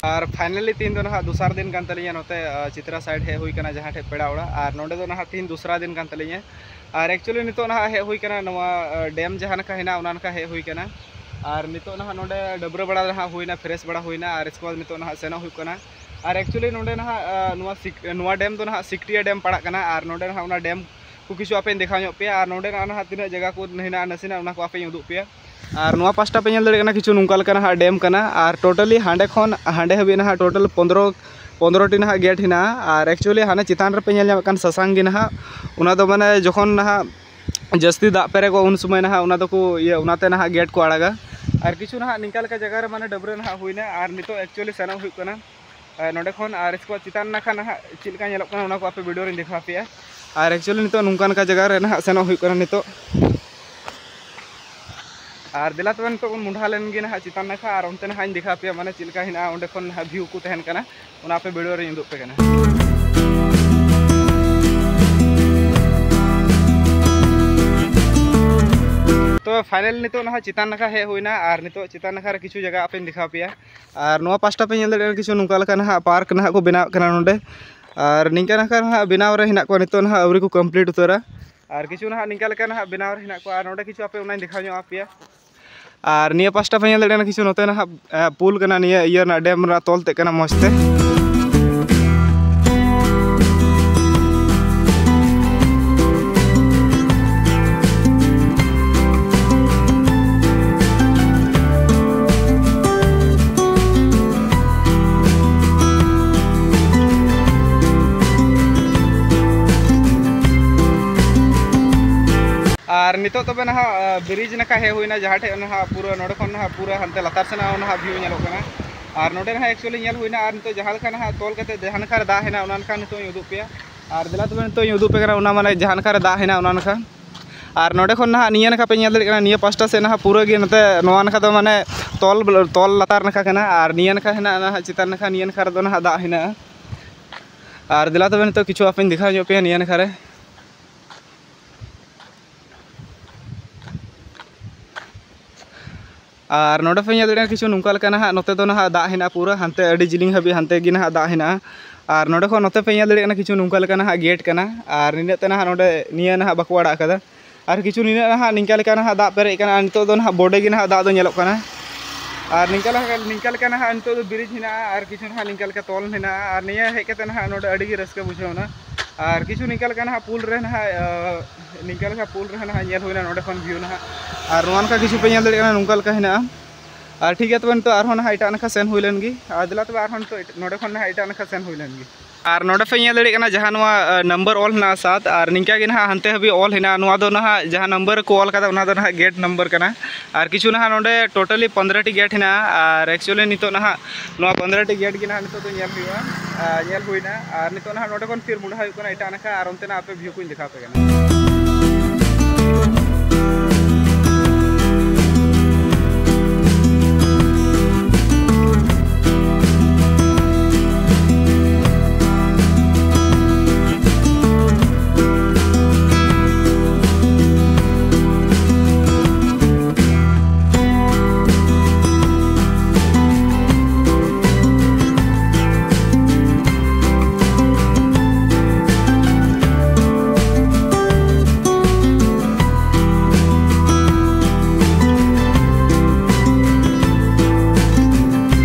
ᱟᱨ finally ᱛᱮᱦᱮᱧ ᱫᱚ ᱱᱟᱦᱟᱜ ᱫᱚᱥᱟᱨ ᱫᱤᱱ ᱠᱟᱱ ᱛᱟᱹᱞᱤᱧᱟ ᱱᱚᱛᱮ, ᱟ, ᱪᱤᱛᱨᱟ side ᱦᱮᱡ ᱦᱩᱭ ᱠᱟᱱᱟ, ᱡᱟᱦᱟᱸ ᱴᱷᱮᱡ ᱯᱮᱲᱟ ᱚᱲᱟᱜ᱾ ᱟᱨ ᱱᱚᱰᱮ ᱫᱚ ᱱᱟᱦᱟᱜ ᱛᱮᱦᱮᱧ ᱫᱚᱥᱨᱟ ᱫᱤᱱ ᱠᱟᱱ ᱛᱟᱹᱞᱤᱧᱟ᱾ ᱟᱨ actually ᱱᱤᱛᱚᱜ ᱱᱟᱦᱟᱜ ᱦᱮᱡ ᱦᱩᱭ ᱠᱟᱱᱟ ᱱᱚᱣᱟ, ᱟ, dam ᱡᱟᱦᱟᱸ ᱱᱟᱠᱷᱟ ᱦᱮᱱᱟᱜᱼᱟ, ᱚᱱᱟ ᱱᱟᱠᱷᱟ ᱦᱮᱡ ᱦᱩᱭ ᱠᱟᱱᱟ᱾ ᱟᱨ ᱱᱤᱛᱚᱜ ᱱᱟᱦᱟᱜ ᱱᱚᱰᱮ ᱰᱟᱹᱵᱽᱨᱟᱹ ᱵᱟᱲᱟ ᱱᱟᱦᱟᱜ ᱦᱩᱭᱱᱟ, ᱯᱷᱨᱮᱥ ᱵᱟᱲᱟ ᱦᱩᱭᱱᱟ, ᱟᱨ ᱤᱥᱠᱮ ᱵᱟᱫᱽ ᱱᱤᱛᱚᱜ ᱱᱟᱦᱟᱜ ᱥᱮᱱᱚᱜ ᱦᱩᱭᱩᱜ ᱠᱟᱱᱟ᱾ ᱟᱨ ᱮᱠᱪᱩᱭᱮᱞᱤ ᱱᱚᱰᱮ ᱱᱟᱦᱟᱜ, ᱟ, ᱱᱚᱣᱟ ᱥᱤᱠ-, ᱱᱚᱣᱟ ᱰᱮᱢ ᱫᱚ ᱱᱟᱦᱟᱜ ᱥᱤᱠᱴᱤᱭᱟ ᱰᱮᱢ ᱯᱟᱲᱟᱜ ᱠᱟᱱᱟ, ᱟᱨ ᱱᱚᱰᱮ ᱱᱟᱦᱟᱜ ᱚᱱᱟ ᱰᱮᱢ ᱠᱚ ᱠᱤᱪᱷᱩ ᱟᱯᱮᱧ ᱫᱮᱠᱷᱟᱣ ᱧᱚᱜ ᱯᱮᱭᱟ, ᱟᱨ ᱱᱚᱰᱮ ᱱᱟᱦᱟᱜ ᱱᱟᱦᱟᱜ ᱛᱤᱱᱟᱹᱜ ᱡᱟᱭᱜᱟ ᱠᱚ ᱦᱮᱱᱟᱜᱼᱟ ᱱᱟᱥᱮᱱᱟᱜ ᱚᱱᱟ ᱠᱚ ᱟᱯᱮᱧ ᱩᱫᱩᱜ ᱯᱮᱭᱟ᱾ ᱟᱨ ᱱᱚᱣᱟ ᱯᱟᱥᱴᱟ ᱯᱮ ᱧᱮᱞ ᱫᱟᱲᱮᱭᱟᱜ ᱠᱟᱱᱟ ᱠᱤᱪᱷᱩ ᱱᱚᱝᱠᱟ ᱞᱮᱠᱟ ᱱᱟᱦᱟᱜ ᱰᱮᱢ ᱠᱟᱱᱟ, ᱟᱨ ᱴᱳᱴᱟᱞᱤ ᱦᱟᱸᱰᱮ ᱠᱷᱚᱱ ᱦᱟᱸᱰᱮ ᱦᱟᱹᱵᱤᱡ ᱱᱟᱦᱟᱜ ᱴᱳᱴᱟᱞ ᱯᱚᱱᱫᱽᱨᱚ, ᱯᱚᱱᱫᱽᱨᱚ ᱴᱤ ᱱᱟᱦᱟᱜ ᱜᱮᱴ ᱦᱮᱱᱟᱜᱼᱟ᱾ ᱟᱨ ᱮᱠᱪᱩᱭᱮᱞᱤ ᱦᱟᱱᱮ ᱪᱮᱛᱟᱱ ᱨᱮᱯᱮ ᱧᱮᱞ ᱧᱟᱢᱮᱫ ᱠᱟᱱ ᱥᱟᱥᱟᱝ ᱜᱮ ᱱᱟᱦᱟᱜ, ᱚᱱᱟ ᱫᱚ ᱢᱟᱱᱮ ᱡᱚᱠᱷᱚᱱ ᱱᱟᱦᱟᱜ ᱡᱟᱹᱥᱛᱤ ᱫᱟᱜ ᱯᱮᱨᱮᱜᱚᱜ ᱩᱱ ᱥᱚᱢᱚᱭ ᱱᱟᱦᱟᱜ ᱚᱱᱟ ᱫᱚᱠᱚ ᱤᱭᱟᱹ, ᱚᱱᱟᱛᱮ ᱱᱟᱦᱟᱜ ᱜᱮᱴ ᱠᱚ ᱟᱲᱟᱜᱟ᱾ ᱟᱨ ᱠᱤᱪᱷᱩ ᱱᱟᱦᱟᱜ ᱱᱤᱝᱠᱟ ᱞᱮᱠᱟ ᱡᱟᱭᱜᱟ ᱨᱮ ᱢᱟᱱᱮ ᱰᱟᱹᱵᱽᱨᱟᱹ ᱱᱟᱦᱟᱜ ᱦᱩᱭᱱᱟ, ᱟᱨ ᱱᱤᱛᱚᱜ ᱮᱠᱪᱩᱭᱮᱞᱤ ᱥᱮᱱᱚᱜ ᱦᱩᱭᱩᱜ ᱠᱟᱱᱟ, ᱟᱨ ᱱᱚᱸᱰᱮ ᱠᱷᱚᱱ᱾ ᱟᱨ ᱤᱥᱠᱮ ᱵᱟᱫᱽ ᱪᱮᱛᱟᱱ ᱱᱟᱠᱷᱟ ᱱᱟᱦᱟᱜ ᱪᱮᱫ ᱞᱮᱠᱟ ᱧᱮᱞᱚᱜ ᱠᱟᱱᱟ ᱚᱱᱟ ᱠᱚ ᱟᱯᱮ ᱵᱷᱤᱰᱤᱭᱳ ᱨᱤᱧ ᱫᱮᱠᱷᱟᱣ ᱯᱮᱭᱟ᱾ ᱟᱨ ᱮᱠᱪᱩᱭᱮᱞᱤ ᱱᱤᱛᱚᱜ ᱱᱚᱝᱠᱟᱱ ᱞᱮᱠᱟ ᱡᱟᱭᱜᱟ ᱨᱮ ᱱᱟᱦᱟᱜ ᱥᱮᱱᱚᱜ ᱦᱩᱭᱩᱜ ᱠᱟᱱᱟ ᱱᱤᱛᱚᱜ᱾ ᱟᱨ ᱫᱮᱞᱟ ᱛᱚᱵᱮ ᱱᱤᱛᱚᱜ ᱵᱚᱱ ᱢᱚᱸᱰᱷᱟ ᱞᱮᱱ ᱜᱮ ᱱᱟᱦᱟᱜ ᱪᱮᱛᱟᱱ ᱱᱟᱠᱷᱟ, ᱟᱨ ᱚᱱᱛᱮ ᱱᱟᱦᱟᱜ ᱤᱧ ᱫᱮᱠᱷᱟᱣ ᱯᱮᱭᱟ ᱢᱟᱱᱮ ᱪᱮᱫ ᱞᱮᱠᱟ ᱦᱮᱱᱟᱜᱼᱟ, ᱚᱸᱰᱮ ᱠᱷᱚᱱ ᱱᱟᱦᱟᱜ ᱵᱷᱤᱭᱩ ᱠᱚ ᱛᱟᱦᱮᱱ ᱠᱟᱱᱟ, ᱚᱱᱟ ᱟᱯᱮ ᱵᱷᱤᱰᱤᱭᱳ ᱨᱤᱧ ᱩᱫᱩᱜ ᱯᱮ ᱠᱟᱱᱟ᱾ ᱛᱚ ᱯᱷᱟᱭᱱᱟᱞ ᱱᱤᱛᱚᱜ ᱱᱟᱦᱟᱜ ᱪᱮᱛᱟᱱ ᱱᱟᱠᱷᱟ ᱦᱮᱡ ᱦᱩᱭᱱᱟ, ᱟᱨ ᱱᱤᱛᱚᱜ ᱪᱮᱛᱟᱱ ᱱᱟᱠᱷᱟ ᱨᱮ ᱠᱤᱪᱷᱩ ᱡᱟᱭᱜᱟ ᱟᱯᱮᱧ ᱫᱮᱠᱷᱟᱣ ᱯᱮᱭᱟ᱾ ᱟᱨ ᱱᱚᱣᱟ ᱯᱟᱥᱴᱟ ᱯᱮ ᱧᱮᱞ ᱫᱟᱲᱮᱭᱟᱜᱼᱟ ᱠᱤᱪᱷᱩ ᱱᱚᱝᱠᱟ ᱞᱮᱠᱟ ᱱᱟᱦᱟᱜ ᱯᱟᱨᱠ ᱱᱟᱦᱟᱜ ᱠᱚ ᱵᱮᱱᱟᱣᱮᱫ ᱠᱟᱱᱟ ᱱᱚᱰᱮ, ᱟᱨ ᱱᱤᱝᱠᱟ ᱱᱟᱠᱷᱟ ᱱᱟᱦᱟᱜ ᱵᱮᱱᱟᱣ ᱨᱮ ᱦᱮᱱᱟᱜ ᱠᱚᱣᱟ, ᱱᱤᱛᱚᱜ ᱱᱟᱦᱟᱜ ᱟᱹᱣᱨᱤ ᱠᱚ ᱠᱚᱢᱯᱞᱤᱴ ᱩᱛᱟᱹᱨᱟ᱾ ᱟᱨ ᱠᱤᱪᱷᱩ ᱱᱟᱦᱟᱜ ᱱᱤᱝᱠᱟ ᱞᱮᱠᱟ ᱱᱟᱦᱟᱜ ᱵᱮᱱᱟᱣ ᱨᱮ ᱦᱮᱱᱟᱜ ᱠᱚᱣᱟ, ᱟᱨ ᱱᱚᱰᱮ ᱠᱤᱪᱷᱩ ᱟᱯᱮ ᱚᱱᱟᱧ ᱫᱮᱠᱷᱟᱣ ᱧᱚᱜ ᱟᱯᱮᱭᱟ᱾ ᱟᱨ ᱱᱤᱭᱟᱹ ᱯᱟᱥᱴᱟ ᱯᱮ ᱧᱮᱞ ᱫᱟᱲᱮᱭᱟᱜᱼᱟ ᱠᱤᱪᱷᱩ ᱱᱚᱛᱮ ᱱᱟᱦᱟᱜ, ᱮ, ᱯᱩᱞ ᱠᱟᱱᱟ, ᱱᱤᱭᱟᱹ ᱤᱭᱟᱹ ᱨᱮᱱᱟᱜ, ᱰᱮᱢ ᱨᱮᱱᱟᱜ ᱛᱚᱞ ᱛᱮ ᱠᱟᱱᱟ ᱢᱚᱡᱽ ᱛᱮ᱾ ᱟᱨ ᱱᱤᱛᱚᱜ ᱛᱚᱵᱮ ᱱᱟᱦᱟᱜ, ᱟ, ᱵᱨᱤᱡᱽ ᱱᱟᱠᱷᱟ ᱦᱮᱡ ᱦᱩᱭᱱᱟ, ᱡᱟᱦᱟᱸ ᱴᱷᱮᱡ ᱱᱟᱦᱟᱜ ᱯᱩᱨᱟᱹ ᱱᱚᱰᱮ ᱠᱷᱚᱱ ᱱᱟᱦᱟᱜ ᱯᱩᱨᱟᱹ ᱦᱟᱱᱛᱮ ᱞᱟᱛᱟᱨ ᱥᱮᱱᱟᱜ ᱱᱟᱦᱟᱜ ᱵᱷᱤᱭᱩ ᱧᱮᱞᱚᱜ ᱠᱟᱱᱟ᱾ ᱟᱨ ᱱᱚᱰᱮ ᱱᱟᱦᱟᱜ ᱮᱠᱪᱩᱭᱮᱞᱤ ᱧᱮᱞ ᱦᱩᱭᱱᱟ, ᱟᱨ ᱱᱤᱛᱚᱜ ᱡᱟᱦᱟᱸ ᱞᱮᱠᱟ ᱱᱟᱦᱟᱜ ᱛᱚᱞ ᱠᱟᱛᱮ ᱡᱟᱦᱟᱸ ᱱᱟᱠᱷᱟ ᱨᱮ ᱫᱟᱜ ᱦᱮᱱᱟᱜ ᱚᱱᱟ ᱱᱟᱠᱷᱟ ᱱᱤᱛᱚᱜ ᱤᱧ ᱩᱫᱩᱜ ᱯᱮᱭᱟ᱾ ᱟᱨ ᱫᱮᱞᱟ ᱛᱚᱵᱮ ᱱᱤᱛᱚᱜ ᱤᱧ ᱩᱫᱩᱜ ᱯᱮ ᱠᱟᱱᱟ ᱚᱱᱟ ᱢᱟᱱᱮ ᱡᱟᱦᱟᱸ ᱱᱟᱠᱷᱟ ᱨᱮ ᱫᱟᱜ ᱦᱮᱱᱟᱜ ᱚᱱᱟ ᱱᱟᱠᱷᱟ᱾ ᱟᱨ ᱱᱚᱰᱮ ᱠᱷᱚᱱ ᱱᱟᱦᱟᱜ ᱱᱤᱭᱟᱹ ᱱᱟᱠᱷᱟ ᱯᱮ ᱧᱮᱞ ᱫᱟᱲᱮᱭᱟᱜ ᱠᱟᱱᱟ, ᱱᱤᱭᱟᱹ ᱯᱟᱥᱴᱟ ᱥᱮᱫ ᱱᱟᱦᱟᱜ ᱯᱩᱨᱟᱹ ᱜᱮ ᱱᱚᱛᱮ ᱱᱚᱣᱟ ᱱᱟᱠᱷᱟ ᱫᱚ ᱢᱟᱱᱮ ᱛᱚᱞ, ᱛᱚᱞ ᱞᱟᱛᱟᱨ ᱱᱟᱠᱷᱟ ᱠᱟᱱᱟ, ᱟᱨ ᱱᱤᱭᱟᱹ ᱱᱟᱠᱷᱟ ᱦᱮᱱᱟᱜᱼᱟ ᱱᱟᱦᱟᱜ ᱪᱮᱛᱟᱱ ᱱᱟᱠᱷᱟ, ᱱᱤᱭᱟᱹ ᱱᱟᱠᱷᱟ ᱨᱮᱫᱚ ᱱᱟᱦᱟᱜ ᱫᱟᱜ ᱦᱮᱱᱟᱜᱼᱟ᱾ ᱟᱨ ᱫᱮᱞᱟ ᱛᱚᱵᱮ ᱱᱤᱛᱚᱜ ᱠᱤᱪᱷᱩ ᱟᱯᱮᱧ ᱫᱮᱠᱷᱟᱣ ᱧᱚᱜ ᱯᱮᱭᱟ ᱱᱤᱭᱟᱹ ᱱᱟᱠᱷᱟ ᱨᱮ᱾ ᱟᱨ ᱱᱚᱰᱮ ᱯᱮ ᱧᱮᱞ ᱫᱟᱲᱮᱭᱟᱜᱼᱟ ᱠᱤᱪᱷᱩ ᱱᱚᱝᱠᱟ ᱞᱮᱠᱟ ᱱᱟᱦᱟᱜ, ᱱᱚᱛᱮ ᱫᱚ ᱱᱟᱦᱟᱜ ᱫᱟᱜ ᱦᱮᱱᱟᱜᱼᱟ ᱯᱩᱨᱟᱹ, ᱦᱟᱱᱛᱮ ᱟᱹᱰᱤ ᱡᱤᱞᱤᱧ ᱦᱟᱹᱵᱤᱡ ᱦᱟᱱᱛᱮ ᱜᱮ ᱱᱟᱦᱟᱜ ᱫᱟᱜ ᱦᱮᱱᱟᱜᱼᱟ᱾ ᱟᱨ ᱱᱚᱰᱮ ᱠᱷᱚᱱ ᱱᱚᱛᱮ ᱯᱮ ᱧᱮᱞ ᱫᱟᱲᱮᱭᱟᱜ ᱠᱟᱱᱟ ᱠᱤᱪᱷᱩ ᱱᱚᱝᱠᱟ ᱞᱮᱠᱟ ᱱᱟᱦᱟᱜ ᱜᱮᱴ ᱠᱟᱱᱟ, ᱟᱨ ᱱᱤᱱᱟᱹᱜ ᱛᱮ ᱱᱟᱦᱟᱜ ᱱᱚᱰᱮ ᱱᱤᱭᱟᱹ ᱱᱟᱦᱟᱜ ᱵᱟᱠᱚ ᱟᱲᱟᱜ ᱠᱟᱫᱟ᱾ ᱟᱨ ᱠᱤᱪᱷᱩ ᱱᱤᱱᱟᱹᱜ ᱱᱟᱦᱟᱜ ᱱᱤᱝᱠᱟ ᱞᱮᱠᱟ ᱱᱟᱦᱟᱜ ᱫᱟᱜ ᱯᱮᱨᱮᱡ ᱠᱟᱱᱟ, ᱟᱨ ᱱᱤᱛᱚᱜ ᱫᱚ ᱱᱟᱦᱟᱜ ᱵᱚᱰᱮ ᱜᱮ ᱱᱟᱦᱟᱜ ᱫᱟᱜ ᱫᱚ ᱧᱮᱞᱚᱜ ᱠᱟᱱᱟ᱾ ᱟᱨ ᱱᱤᱝᱠᱟ ᱞᱮᱠᱟ, ᱱᱤᱝᱠᱟ ᱞᱮᱠᱟ ᱱᱟᱦᱟᱜ ᱱᱤᱛᱚᱜ ᱫᱚ ᱵᱨᱤᱡᱽ ᱦᱮᱱᱟᱜᱼᱟ, ᱟᱨ ᱠᱤᱪᱷᱩ ᱱᱟᱦᱟᱜ ᱱᱤᱝᱠᱟ ᱞᱮᱠᱟ ᱛᱚᱞ ᱦᱮᱱᱟᱜᱼᱟ, ᱟᱨ ᱱᱤᱭᱟᱹ ᱦᱮᱡ ᱠᱟᱛᱮ ᱱᱟᱦᱟᱜ ᱱᱚᱰᱮ ᱟᱹᱰᱤ ᱜᱮ ᱨᱟᱹᱥᱠᱟᱹ ᱵᱩᱡᱷᱟᱹᱣ ᱮᱱᱟ᱾ ᱟᱨ ᱠᱤᱪᱷᱩ ᱱᱤᱝᱠᱟ ᱞᱮᱠᱟ ᱱᱟᱦᱟᱜ ᱯᱩᱞ ᱨᱮ ᱱᱟᱦᱟᱜ, ᱟᱹ, ᱱᱤᱝᱠᱟ ᱞᱮᱠᱟ ᱯᱩᱞ ᱨᱮ ᱱᱟᱦᱟᱜ ᱧᱮᱞ ᱦᱩᱭᱱᱟ ᱱᱚᱰᱮ ᱠᱷᱚᱱ ᱵᱷᱤᱭᱩ ᱱᱟᱦᱟᱜ᱾ ᱟᱨ ᱱᱚᱣᱟ ᱱᱚᱝᱠᱟ ᱠᱤᱪᱷᱩ ᱯᱮ ᱧᱮᱞ ᱫᱟᱲᱮᱭᱟᱜ ᱠᱟᱱᱟ, ᱱᱚᱝᱠᱟ ᱞᱮᱠᱟ ᱦᱮᱱᱟᱜᱼᱟ᱾ ᱟᱨ ᱴᱷᱤᱠ ᱜᱮᱭᱟ, ᱛᱚᱵᱮ ᱱᱤᱛᱚᱜ ᱟᱨᱦᱚᱸ ᱱᱟᱦᱟᱜ ᱮᱴᱟᱜ ᱱᱟᱠᱷᱟ ᱥᱮᱱ ᱦᱩᱭ ᱞᱮᱱ ᱜᱮ᱾ ᱟᱨ ᱫᱮᱞᱟ ᱛᱚᱵᱮ ᱟᱨᱦᱚᱸ ᱱᱤᱛᱚᱜ ᱮᱴ-, ᱱᱚᱰᱮ ᱠᱷᱚᱱ ᱱᱟᱦᱟᱜ ᱮᱴᱟᱜ ᱱᱟᱠᱷᱟ ᱥᱮᱱ ᱦᱩᱭ ᱞᱮᱱ ᱜᱮ᱾ ᱟᱨ ᱱᱚᱰᱮ ᱯᱮ ᱧᱮᱞ ᱫᱟᱲᱮᱭᱟᱜ ᱠᱟᱱᱟ ᱡᱟᱦᱟᱸ ᱱᱚᱣᱟ, ᱟᱹ, ᱱᱟᱢᱵᱟᱨ ᱚᱞ ᱦᱮᱱᱟᱜᱼᱟ ᱥᱟᱛ, ᱟᱨ ᱱᱤᱝᱠᱟ ᱜᱮ ᱱᱟᱦᱟᱜ ᱦᱟᱱᱛᱮ ᱦᱟᱹᱵᱤᱡ ᱚᱞ ᱦᱮᱱᱟᱜᱼᱟ᱾ ᱱᱚᱣᱟ ᱫᱚ ᱱᱟᱦᱟᱜ ᱡᱟᱦᱟᱸ ᱱᱟᱢᱵᱟᱨ ᱠᱚ ᱚᱞ ᱠᱟᱫᱟ, ᱚᱱᱟ ᱫᱚ ᱱᱟᱦᱟᱜ ᱜᱮᱴ ᱱᱟᱢᱵᱟᱨ ᱠᱟᱱᱟ᱾ ᱟᱨ ᱠᱤᱪᱷᱩ ᱱᱟᱦᱟᱜ ᱱᱚᱰᱮ ᱴᱳᱴᱟᱞᱤ ᱯᱚᱱᱫᱽᱨᱚ ᱴᱤ ᱜᱮᱴ ᱦᱮᱱᱟᱜᱼᱟ᱾ ᱟᱨ ᱮᱠᱪᱩᱭᱮᱞᱤ ᱱᱤᱛᱚᱜ ᱱᱟᱦᱟᱜ ᱱᱚᱣᱟ ᱯᱚᱱᱫᱽᱨᱚ ᱴᱤ ᱜᱮᱴ ᱜᱮ ᱱᱟᱦᱟᱜ ᱱᱤᱛᱚᱜ ᱫᱚ ᱧᱮᱞ ᱦᱩᱭᱩᱜᱼᱟ, ᱟᱨ ᱧᱮᱞ ᱦᱩᱭᱱᱟ᱾ ᱟᱨ ᱱᱤᱛᱚᱜ ᱱᱟᱦᱟᱜ ᱱᱚᱰᱮ ᱠᱷᱚᱱ ᱯᱷᱤᱨ ᱢᱚᱦᱰᱟ ᱦᱩᱭᱩᱜ ᱠᱟᱱᱟ ᱮᱴᱟᱜ ᱱᱟᱠᱷᱟ, ᱟᱨ ᱚᱱᱛᱮᱱᱟᱜ ᱟᱯᱮ ᱵᱷᱤᱭᱩ ᱠᱚᱧ ᱫᱮᱠᱷᱟᱣ ᱯᱮ ᱠᱟᱱᱟ᱾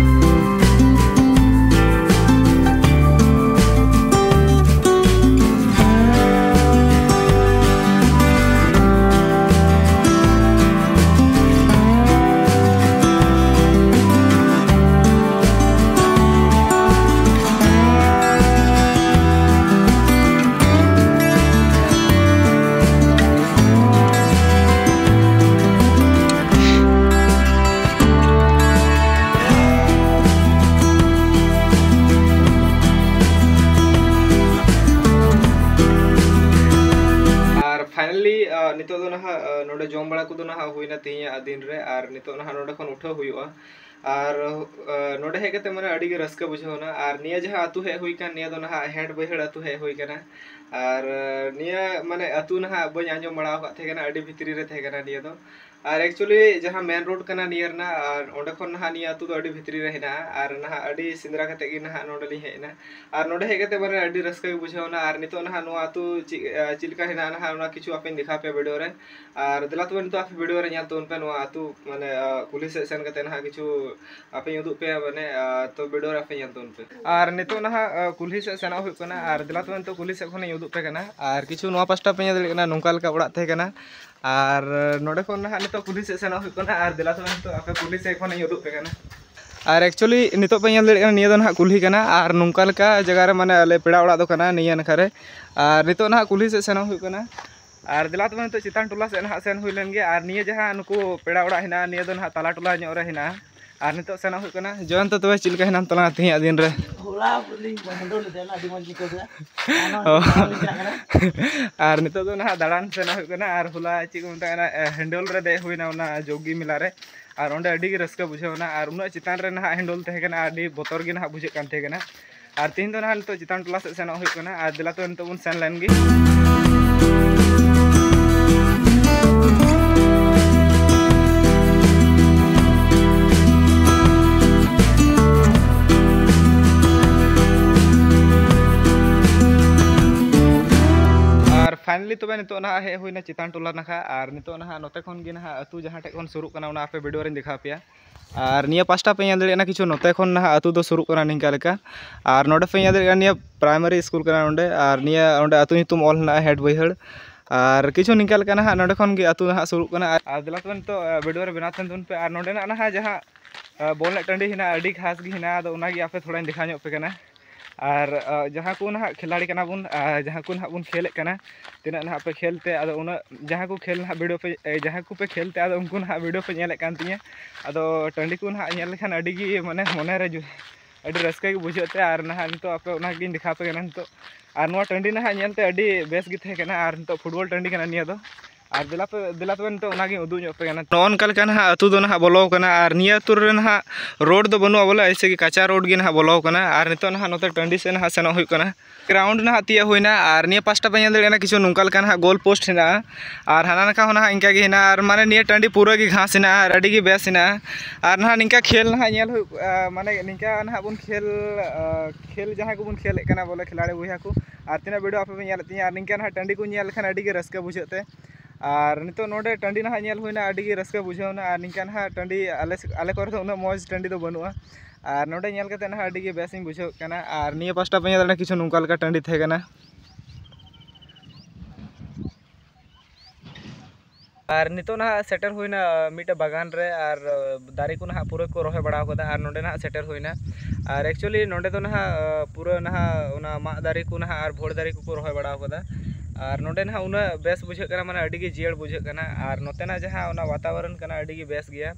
ᱟᱨ ᱯᱷᱟᱭᱱᱟᱞᱤ, ᱟᱨ ᱱᱤᱛᱚᱜ ᱫᱚ ᱱᱟᱦᱟᱜ, ᱟᱨ ᱱᱚᱰᱮ ᱡᱚᱢ ᱵᱟᱲᱟ ᱠᱚᱫᱚ ᱱᱟᱦᱟᱜ ᱦᱩᱭᱱᱟ ᱛᱮᱦᱮᱧᱟᱜ ᱫᱤᱱ ᱨᱮ, ᱟᱨ ᱱᱤᱛᱚᱜ ᱱᱟᱦᱟᱜ ᱱᱚᱰᱮ ᱠᱷᱚᱱ ᱩᱴᱷᱟᱹᱣ ᱦᱩᱭᱩᱜᱼᱟ᱾ ᱟᱨ, ᱟᱨ ᱱᱚᱰᱮ ᱦᱮᱡ ᱠᱟᱛᱮ ᱢᱟᱱᱮ ᱟᱹᱰᱤ ᱜᱮ ᱨᱟᱹᱥᱠᱟᱹ ᱵᱩᱡᱷᱟᱹᱣ ᱮᱱᱟ᱾ ᱟᱨ ᱱᱤᱭᱟᱹ ᱡᱟᱦᱟᱸ ᱟᱹᱛᱩ ᱦᱮᱡ ᱦᱩᱭ ᱠᱟᱱ, ᱱᱤᱭᱟᱹ ᱫᱚ ᱱᱟᱦᱟᱜ ᱦᱮᱰ ᱵᱟᱹᱭᱦᱟᱹᱲ ᱟᱹᱛᱩ ᱦᱮᱡ ᱦᱩᱭ ᱠᱟᱱᱟ᱾ ᱟᱨ, ᱟᱨ ᱱᱤᱭᱟᱹ ᱢᱟᱱᱮ ᱟᱹᱛᱩ ᱱᱟᱦᱟᱜ ᱵᱟᱹᱧ ᱟᱸᱡᱚᱢ ᱵᱟᱲᱟ ᱟᱠᱟᱫ ᱛᱟᱦᱮᱸ ᱠᱟᱱᱟ, ᱟᱹᱰᱤ ᱵᱷᱤᱛᱨᱤ ᱨᱮ ᱛᱟᱦᱮᱸ ᱠᱟᱱᱟ ᱱᱤᱭᱟᱹ ᱫᱚ᱾ ᱟᱨ actually ᱡᱟᱦᱟᱸ main road ᱠᱟᱱᱟ ᱱᱤᱭᱟᱹ ᱨᱮᱱᱟᱜ, ᱟᱨ ᱚᱸᱰᱮ ᱠᱷᱚᱱ ᱱᱟᱦᱟᱜ ᱱᱤᱭᱟᱹ ᱟᱹᱛᱩ ᱫᱚ ᱟᱹᱰᱤ ᱵᱷᱤᱛᱨᱤ ᱨᱮ ᱦᱮᱱᱟᱜᱼᱟ᱾ ᱟᱨ ᱱᱟᱦᱟᱜ ᱟᱹᱰᱤ ᱥᱮᱸᱫᱽᱨᱟ ᱠᱟᱛᱮ ᱜᱮ ᱱᱟᱦᱟᱜ ᱱᱚᱸᱰᱮ ᱞᱤᱧ ᱦᱮᱡ ᱮᱱᱟ᱾ ᱟᱨ ᱱᱚᱸᱰᱮ ᱦᱮᱡ ᱠᱟᱛᱮ ᱢᱟᱱᱮ ᱟᱹᱰᱤ ᱨᱟᱹᱥᱠᱟᱹ ᱜᱮ ᱵᱩᱡᱷᱟᱹᱣ ᱮᱱᱟ᱾ ᱟᱨ ᱱᱤᱛᱚᱜ ᱱᱟᱦᱟᱜ ᱱᱚᱣᱟ ᱟᱹᱛᱩ ᱪᱮᱫ, ᱪᱮᱫ ᱞᱮᱠᱟ ᱦᱮᱱᱟᱜᱼᱟ ᱱᱟᱦᱟᱜ, ᱚᱱᱟ ᱠᱤᱪᱷᱩ ᱟᱯᱮᱧ ᱫᱮᱠᱷᱟᱣ ᱯᱮᱭᱟ video ᱨᱮ᱾ ᱟᱨ ᱫᱮᱞᱟ ᱛᱚᱵᱮ ᱱᱤᱛᱚᱜ ᱟᱯᱮ video ᱨᱮ ᱧᱮᱞ ᱛᱟᱵᱚᱱ ᱯᱮ ᱱᱚᱣᱟ ᱟᱹᱛᱩ, ᱢᱟᱱᱮ, ᱟᱸ, ᱠᱩᱞᱦᱤ ᱥᱮᱫ ᱥᱮᱱ ᱠᱟᱛᱮ ᱱᱟᱦᱟᱜ ᱠᱤᱪᱷᱩ ᱟᱯᱮᱧ ᱩᱫᱩᱜ ᱯᱮᱭᱟ, ᱢᱟᱱᱮ, ᱟᱸ, ᱛᱚ video ᱨᱮ ᱟᱯᱮ ᱧᱮᱞ ᱛᱟᱵᱚᱱ ᱯᱮ᱾ ᱟᱨ ᱱᱤᱛᱚᱜ ᱱᱟᱦᱟᱜ, ᱟᱸ, ᱠᱩᱞᱦᱤ ᱥᱮᱫ ᱥᱮᱱᱚᱜ ᱦᱩᱭᱩᱜ ᱠᱟᱱᱟ᱾ ᱟᱨ ᱫᱮᱞᱟ ᱛᱚᱵᱮ ᱱᱤᱛᱚᱜ ᱠᱩᱞᱦᱤ ᱥᱮᱫ ᱠᱷᱚᱱᱤᱧ ᱩᱫᱩᱜ ᱯᱮ ᱠᱟᱱᱟ᱾ ᱟᱨ ᱠᱤᱪᱷᱩ ᱱᱚᱣᱟ ᱯᱟᱥᱴᱟ ᱯᱮ ᱧᱮᱞ ᱫᱟᱲᱮᱭᱟᱜ ᱠᱟᱱᱟ, ᱱᱚᱝᱠᱟ ᱞᱮᱠᱟ ᱚᱲᱟᱜ ᱛᱟᱦᱮᱸ ᱠᱟᱱᱟ᱾ ᱟᱨ ᱱᱚᱰᱮ ᱠᱷᱚᱱ ᱱᱟᱦᱟᱜ ᱱᱤᱛᱚᱜ ᱠᱩᱞᱦᱤ ᱥᱮᱫ ᱥᱮᱱᱚᱜ ᱦᱩᱭᱩᱜ ᱠᱟᱱᱟ᱾ ᱟᱨ ᱫᱮᱞᱟ ᱛᱚᱵᱮ ᱱᱤᱛᱚᱜ ᱟᱯᱮ ᱠᱩᱞᱦᱤ ᱥᱮᱫ ᱠᱷᱚᱱᱤᱧ ᱩᱫᱩᱜ ᱯᱮ ᱠᱟᱱᱟ᱾ ᱟᱨ actually ᱱᱤᱛᱚᱜ ᱯᱮ ᱧᱮᱞ ᱫᱟᱲᱮᱭᱟᱜ ᱠᱟᱱᱟ, ᱱᱤᱭᱟᱹ ᱫᱚ ᱱᱟᱦᱟᱜ ᱠᱩᱞᱦᱤ ᱠᱟᱱᱟ᱾ ᱟᱨ ᱱᱚᱝᱠᱟ ᱞᱮᱠᱟ ᱡᱟᱭᱜᱟ ᱨᱮ, ᱢᱟᱱᱮ, ᱟᱞᱮ ᱯᱮᱲᱟ ᱚᱲᱟᱜ ᱫᱚ ᱠᱟᱱᱟ ᱱᱤᱭᱟᱹ ᱱᱟᱠᱷᱟ ᱨᱮ᱾ ᱟᱨ ᱱᱤᱛᱚᱜ ᱱᱟᱦᱟᱜ ᱠᱩᱞᱦᱤ ᱥᱮᱫ ᱥᱮᱱᱚᱜ ᱦᱩᱭᱩᱜ ᱠᱟᱱᱟ᱾ ᱟᱨ ᱫᱮᱞᱟ ᱛᱚᱵᱮ ᱱᱤᱛᱚᱜ ᱪᱮᱛᱟᱱ ᱴᱚᱞᱟ ᱥᱮᱫ ᱱᱟᱦᱟᱜ ᱥᱮᱱ ᱦᱩᱭ ᱞᱮᱱ ᱜᱮ᱾ ᱟᱨ ᱱᱤᱭᱟᱹ ᱡᱟᱦᱟᱸ ᱱᱩᱠᱩ ᱯᱮᱲᱟ ᱚᱲᱟᱜ ᱦᱮᱱᱟᱜᱼᱟ, ᱱᱤᱭᱟᱹ ᱫᱚ ᱱᱟᱦᱟᱜ ᱛᱟᱞᱟ ᱴᱚᱞᱟ ᱧᱚᱜ ᱨᱮ ᱦᱮᱱᱟᱜᱼᱟ᱾ ᱟᱨ ᱱᱤᱛᱚᱜ ᱥᱮᱱᱚᱜ ᱦᱩᱭᱩᱜ ᱠᱟᱱᱟ᱾ ᱡᱚᱭᱚᱱᱛᱚ, ᱛᱚᱵᱮ ᱪᱮᱫ ᱞᱮᱠᱟ ᱦᱮᱱᱟᱢ ᱛᱟᱞᱟᱝᱟ ᱛᱮᱦᱮᱧᱟᱜ ᱫᱤᱱ ᱨᱮ? ᱦᱚᱞᱟ ᱞᱤᱧ ᱦᱮᱱᱰᱚᱞ ᱞᱮᱫᱟ, ᱟᱹᱰᱤ ᱢᱚᱡᱽ ᱤᱧ ᱟᱹᱭᱠᱟᱹᱣ ᱠᱮᱫᱟ᱾ ᱟᱨ ᱱᱚᱣᱟ ᱚ᱾ ᱪᱮᱛᱟᱱ ᱞᱤᱧ ᱪᱟᱞᱟᱜ ᱠᱟᱱᱟ᱾ ᱟᱨ ᱱᱤᱛᱚᱜ ᱫᱚ ᱱᱟᱦᱟᱜ ᱫᱟᱬᱟᱱ ᱥᱮᱱᱚᱜ ᱦᱩᱭᱩᱜ ᱠᱟᱱᱟ᱾ ᱟᱨ ᱦᱚᱞᱟ ᱪᱮᱫ ᱠᱚ ᱢᱮᱛᱟᱜ ᱠᱟᱱᱟ, ᱮ, ᱦᱮᱱᱰᱚᱞ ᱨᱮ ᱫᱮᱡ ᱦᱩᱭᱱᱟ ᱚᱱᱟ ᱡᱳᱜᱤ ᱢᱮᱞᱟ ᱨᱮ᱾ ᱟᱨ ᱚᱸᱰᱮ ᱟᱹᱰᱤ ᱜᱮ ᱨᱟᱹᱥᱠᱟᱹ ᱵᱩᱡᱷᱟᱹᱣ ᱮᱱᱟ᱾ ᱟᱨ ᱩᱱᱟᱹᱜ ᱪᱮᱛᱟᱱ ᱨᱮ ᱱᱟᱦᱟᱜ ᱦᱮᱱᱰᱚᱞ ᱛᱟᱦᱮᱸ ᱠᱟᱱᱟ, ᱟᱹᱰᱤ ᱵᱚᱛᱚᱨ ᱜᱮ ᱱᱟᱦᱟᱜ ᱵᱩᱡᱷᱟᱹᱜ ᱠᱟᱱ ᱛᱟᱦᱮᱸ ᱠᱟᱱᱟ᱾ ᱟᱨ ᱛᱮᱦᱮᱧ ᱫᱚ ᱱᱟᱦᱟᱜ ᱱᱤᱛᱚᱜ ᱪᱮᱛᱟᱱ ᱴᱚᱞᱟ ᱥᱮᱫ ᱥᱮᱱᱚᱜ ᱦᱩᱭᱩᱜ ᱠᱟᱱᱟ᱾ ᱟᱨ ᱫᱮᱞᱟ ᱛᱚᱵᱮ ᱱᱤᱛᱚᱜ ᱵᱚᱱ ᱥᱮᱱ ᱞᱮᱱ ᱜᱮ᱾ ᱟᱨ finally ᱛᱚᱵᱮ ᱱᱤᱛᱚᱜ ᱱᱟᱦᱟᱜ ᱦᱮᱡ ᱦᱩᱭᱱᱟ ᱪᱮᱛᱟᱱ ᱴᱚᱞᱟ ᱱᱟᱠᱷᱟ᱾ ᱟᱨ ᱱᱤᱛᱚᱜ ᱱᱟᱦᱟᱜ ᱱᱚᱛᱮ ᱠᱷᱚᱱ ᱜᱮ ᱱᱟᱦᱟᱜ ᱟᱹᱛᱩ ᱡᱟᱦᱟᱸ ᱴᱷᱮᱡ ᱠᱷᱚᱱ ᱥᱩᱨᱩᱜ ᱠᱟᱱᱟ, ᱚᱱᱟ ᱟᱯᱮ video ᱨᱮᱧ ᱫᱮᱠᱷᱟᱣ ᱯᱮᱭᱟ᱾ ᱟᱨ ᱱᱤᱭᱟᱹ ᱯᱟᱥᱴᱟ ᱯᱮ ᱧᱮᱞ ᱫᱟᱲᱮᱭᱟᱜ ᱠᱟᱱᱟ, ᱠᱤᱪᱷᱩ ᱱᱚᱛᱮ ᱠᱷᱚᱱ ᱱᱟᱦᱟᱜ ᱟᱹᱛᱩ ᱫᱚ ᱥᱩᱨᱩᱜ ᱠᱟᱱᱟ ᱱᱤᱝᱠᱟ ᱞᱮᱠᱟ᱾ ᱟᱨ ᱱᱚᱰᱮ ᱯᱮ ᱧᱮᱞ ᱫᱟᱲᱮᱭᱟᱜ ᱠᱟᱱᱟ, ᱱᱤᱭᱟᱹ primary school ᱠᱟᱱᱟ ᱱᱚᱰᱮ᱾ ᱟᱨ ᱱᱤᱭᱟᱹ ᱚᱸᱰᱮ ᱟᱹᱛᱩ ᱧᱩᱛᱩᱢ ᱚᱞ ᱦᱮᱱᱟᱜᱼᱟ, ᱦᱮᱰ ᱵᱟᱹᱭᱦᱟᱹᱲ᱾ ᱟᱨ ᱠᱤᱪᱷᱩ ᱱᱤᱝᱠᱟ ᱞᱮᱠᱟ ᱱᱟᱦᱟᱜ ᱱᱚᱰᱮ ᱠᱷᱚᱱ ᱜᱮ ᱟᱹᱛᱩ ᱱᱟᱦᱟᱜ ᱥᱩᱨᱩᱜ ᱠᱟᱱᱟ᱾ ᱟᱨ, ᱟᱨ ᱫᱮᱞᱟ ᱛᱚᱵᱮ ᱱᱤᱛᱚᱜ, ᱟᱸ, video ᱨᱮ ᱵᱮᱱᱟᱣ ᱛᱟᱦᱮᱱ ᱛᱟᱵᱚᱱ ᱯᱮ᱾ ᱟᱨ ᱱᱚᱰᱮᱱᱟᱜ ᱱᱟᱦᱟᱜ ᱡᱟᱦᱟᱸ, ᱟᱸ, ᱵᱚᱞ ᱮᱱᱮᱡ ᱴᱟᱺᱰᱤ ᱦᱮᱱᱟᱜᱼᱟ, ᱟᱹᱰᱤ ᱜᱷᱟᱥ ᱜᱮ ᱦᱮᱱᱟᱜᱼᱟ᱾ ᱟᱫᱚ ᱚᱱᱟᱜᱮ ᱟᱯᱮ ᱛᱷᱚᱲᱟᱧ ᱫᱮᱠᱷᱟᱣ ᱧᱚᱜ ᱯᱮ ᱠᱟᱱᱟ᱾ ᱟᱨ, ᱟᱸ, ᱡᱟᱦᱟᱸ ᱠᱚ ᱱᱟᱦᱟᱜ ᱠᱷᱤᱞᱟᱲᱤ ᱠᱟᱱᱟ ᱵᱚᱱ, ᱟᱨ ᱡᱟᱦᱟᱸ ᱠᱚ ᱱᱟᱦᱟᱜ ᱵᱚᱱ ᱠᱷᱮᱞᱮᱫ ᱠᱟᱱᱟ, ᱛᱤᱱᱟᱹᱜ ᱱᱟᱦᱟᱜ ᱯᱮ ᱠᱷᱮᱞ ᱛᱮ, ᱟᱫᱚ ᱩᱱᱟᱹᱜ ᱡᱟᱦᱟᱸ ᱠᱚ ᱠᱷᱮᱞ ᱱᱟᱦᱟᱜ video ᱯᱮ, ᱮ, ᱡᱟᱦᱟᱸ ᱠᱚᱯᱮ ᱠᱷᱮᱞ ᱛᱮ, ᱟᱫᱚ ᱩᱱᱠᱩ ᱱᱟᱦᱟᱜ video ᱯᱮ ᱧᱮᱞᱮᱫ ᱠᱟᱱ ᱛᱤᱧᱟᱹ᱾ ᱟᱫᱚ ᱴᱟᱺᱰᱤ ᱠᱚ ᱱᱟᱦᱟᱜ ᱧᱮᱞ ᱞᱮᱠᱷᱟᱱ ᱟᱹᱰᱤ ᱜᱮ, ᱢᱟᱱᱮ, ᱢᱚᱱᱮ ᱨᱮ ᱡᱩ-, ᱟᱹᱰᱤ ᱨᱟᱹᱥᱠᱟᱹ ᱜᱮ ᱵᱩᱡᱷᱟᱹᱜ ᱛᱮ᱾ ᱟᱨ ᱱᱟᱦᱟᱜ ᱱᱤᱛᱚᱜ ᱟᱯᱮ ᱚᱱᱟ ᱜᱮᱧ ᱫᱮᱠᱷᱟᱣ ᱯᱮ ᱠᱟᱱᱟ ᱱᱤᱛᱚᱜ᱾ ᱟᱨ ᱱᱚᱣᱟ ᱴᱟᱺᱰᱤ ᱱᱟᱦᱟᱜ ᱧᱮᱞ ᱛᱮ ᱟᱹᱰᱤ ᱵᱮᱥ ᱜᱮ ᱛᱟᱦᱮᱸ ᱠᱟᱱᱟ᱾ ᱟᱨ ᱱᱤᱛᱚᱜ football ᱴᱟᱺᱰᱤ ᱠᱟᱱᱟ ᱱᱤᱭᱟᱹ ᱫᱚ᱾ ᱟᱨ ᱫᱮᱞᱟ ᱯᱮ, ᱫᱮᱞᱟ ᱛᱚᱵᱮ ᱱᱤᱛᱚᱜ ᱚᱱᱟᱜᱤᱧ ᱩᱫᱩᱜ ᱧᱚᱜ ᱯᱮ ᱠᱟᱱᱟ᱾ ᱱᱚᱜᱼᱚ ᱱᱚᱝᱠᱟ ᱞᱮᱠᱟ ᱱᱟᱦᱟᱜ ᱟᱹᱛᱩ ᱫᱚ ᱱᱟᱦᱟᱜ ᱵᱚᱞᱚ ᱠᱟᱱᱟ, ᱟᱨ ᱱᱤᱭᱟᱹ ᱟᱹᱛᱩ ᱨᱮ ᱱᱟᱦᱟᱜ ᱨᱳᱰ ᱫᱚ ᱵᱟᱹᱱᱩᱜᱼᱟ, ᱵᱚᱞᱮ ᱮᱭᱥᱮ ᱜᱮ ᱠᱟᱸᱪᱟ ᱨᱳᱰ ᱜᱮ ᱱᱟᱦᱟᱜ ᱵᱚᱞᱚ ᱠᱟᱱᱟ᱾ ᱟᱨ ᱱᱤᱛᱚᱜ ᱱᱟᱦᱟᱜ ᱱᱚᱛᱮ ᱴᱟᱺᱰᱤ ᱥᱮᱫ ᱱᱟᱦᱟᱜ ᱥᱮᱱᱚᱜ ᱦᱩᱭᱩᱜ ᱠᱟᱱᱟ᱾ ᱜᱨᱟᱣᱩᱱᱰ ᱱᱟᱦᱟᱜ ᱛᱤᱭᱟᱹᱜ ᱦᱩᱭᱱᱟ, ᱟᱨ ᱱᱤᱭᱟᱹ ᱯᱟᱥᱴᱟ ᱯᱮ ᱧᱮᱞ ᱫᱟᱲᱮᱭᱟᱜ ᱠᱟᱱᱟ ᱠᱤᱪᱷᱩ ᱱᱚᱝᱠᱟ ᱞᱮᱠᱟ ᱱᱟᱦᱟᱜ ᱜᱳᱞ ᱯᱳᱥᱴ ᱦᱮᱱᱟᱜᱼᱟ, ᱟᱨ ᱦᱟᱱᱟ ᱱᱟᱠᱷᱟ ᱦᱚᱸ ᱱᱟᱦᱟᱜ ᱤᱱᱠᱟ ᱜᱮ ᱦᱮᱱᱟᱜᱼᱟ᱾ ᱟᱨ ᱢᱟᱱᱮ ᱱᱤᱭᱟᱹ ᱴᱟᱺᱰᱤ ᱯᱩᱨᱟᱹ ᱜᱮ ᱜᱷᱟᱥ ᱦᱮᱱᱟᱜᱼᱟ ᱟᱨ ᱟᱹᱰᱤ ᱜᱮ ᱵᱮᱥ ᱦᱮᱱᱟᱜᱼᱟ᱾ ᱟᱨ ᱱᱟᱦᱟᱜ ᱱᱤᱝᱠᱟ ᱠᱷᱮᱞ ᱱᱟᱦᱟᱜ ᱧᱮᱞ ᱦᱩᱭᱩᱜ, ᱟ, ᱢᱟᱱᱮ ᱱᱤᱝᱠᱟ ᱱᱟᱦᱟᱜ ᱵᱚᱱ ᱠᱷᱮᱞ, ᱟ, ᱠᱷᱮᱞ ᱡᱟᱦᱟᱸᱭ ᱠᱚᱵᱚᱱ ᱠᱷᱮᱞᱮᱫ ᱠᱟᱱᱟ ᱵᱚᱞᱮ ᱠᱷᱤᱞᱟᱲᱤ ᱵᱚᱭᱦᱟ ᱠᱚ, ᱟᱨ ᱛᱤᱱᱟᱹᱜ ᱵᱷᱤᱰᱤᱭᱳ ᱟᱯᱮ ᱯᱮ ᱧᱮᱞᱮᱫ ᱛᱤᱧᱟ, ᱟᱨ ᱱᱤᱝᱠᱟ ᱱᱟᱦᱟᱜ ᱴᱟᱺᱰᱤ ᱠᱚ ᱧᱮᱞ ᱞᱮᱠᱷᱟᱱ ᱟᱹᱰᱤ ᱜᱮ ᱨᱟᱹᱥᱠᱟᱹ ᱵᱩᱡᱷᱟᱹᱜ ᱛᱮ᱾ ᱟᱨ ᱱᱤᱛᱚᱜ ᱱᱚᱰᱮ ᱴᱟᱺᱰᱤ ᱱᱟᱦᱟᱜ ᱧᱮᱞ ᱦᱩᱭᱱᱟ, ᱟᱹᱰᱤ ᱜᱮ ᱨᱟᱹᱥᱠᱟᱹ ᱵᱩᱡᱷᱟᱹᱣᱱᱟ᱾ ᱟᱨ ᱱᱤᱝᱠᱟ ᱱᱟᱦᱟᱜ ᱴᱟᱺᱰᱤ ᱟᱞᱮ ᱥᱮ-, ᱟᱞᱮ ᱠᱚᱨᱮ ᱫᱚ ᱩᱱᱟᱹᱜ ᱢᱚᱡᱽ ᱴᱟᱺᱰᱤ ᱫᱚ ᱵᱟᱹᱱᱩᱜᱼᱟ᱾ ᱟᱨ ᱱᱚᱰᱮ ᱧᱮᱞ ᱠᱟᱛᱮ ᱱᱟᱦᱟᱜ ᱟᱹᱰᱤ ᱜᱮ ᱵᱮᱥ ᱤᱧ ᱵᱩᱡᱷᱟᱹᱣ ᱠᱟᱱᱟ᱾ ᱟᱨ ᱱᱤᱭᱟᱹ ᱯᱟᱥᱴᱟ ᱯᱮ ᱧᱮᱞ ᱫᱟᱲᱮᱭᱟᱜᱼᱟ, ᱠᱤᱪᱷᱩ ᱱᱚᱝᱠᱟ ᱞᱮᱠᱟ ᱴᱟᱺᱰᱤ ᱛᱟᱦᱮᱸ ᱠᱟᱱᱟ᱾ ᱟᱨ ᱱᱤᱛᱚᱜ ᱱᱟᱦᱟᱜ ᱥᱮᱴᱮᱨ ᱦᱩᱭᱱᱟ ᱢᱤᱫᱴᱮᱱ ᱵᱟᱜᱟᱱ ᱨᱮ, ᱟᱨ ᱫᱟᱨᱮ ᱠᱚ ᱱᱟᱦᱟᱜ ᱯᱩᱨᱟᱹ ᱠᱚ ᱨᱚᱦᱚᱭ ᱵᱟᱲᱟ ᱟᱠᱟᱫᱟ᱾ ᱟᱨ ᱱᱚᱰᱮ ᱱᱟᱦᱟᱜ ᱥᱮᱴᱮᱨ ᱦᱩᱭᱱᱟ᱾ ᱟᱨ actually ᱱᱚᱰᱮ ᱫᱚ ᱱᱟᱦᱟᱜ, ᱟ, ᱯᱩᱨᱟᱹ ᱱᱟᱦᱟᱜ ᱚᱱᱟ ᱢᱟᱜ ᱫᱟᱨᱮ ᱠᱚ ᱱᱟᱦᱟᱜ ᱟᱨ ᱵᱷᱳᱲ ᱫᱟᱨᱮ ᱠᱚᱠᱚ ᱨᱚᱦᱚᱭ ᱵᱟᱲᱟ ᱟᱠᱟᱫᱟ᱾ ᱟᱨ ᱱᱚᱰᱮ ᱱᱟᱦᱟᱜ ᱩᱱᱟᱹᱜ ᱵᱮᱥ ᱵᱩᱡᱷᱟᱹᱜ ᱠᱟᱱᱟ, ᱢᱟᱱᱮ ᱟᱹᱰᱤ ᱜᱮ ᱡᱤᱭᱟᱹᱲ ᱵᱩᱡᱷᱟᱹᱜ ᱠᱟᱱᱟ᱾ ᱟᱨ ᱱᱚᱛᱮᱱᱟᱜ ᱡᱟᱦᱟᱸ ᱚᱱᱟ ᱵᱟᱛᱟᱵᱚᱨᱚᱱ ᱠᱟᱱᱟ, ᱟᱹᱰᱤ ᱜᱮ ᱵᱮᱥ ᱜᱮᱭᱟ᱾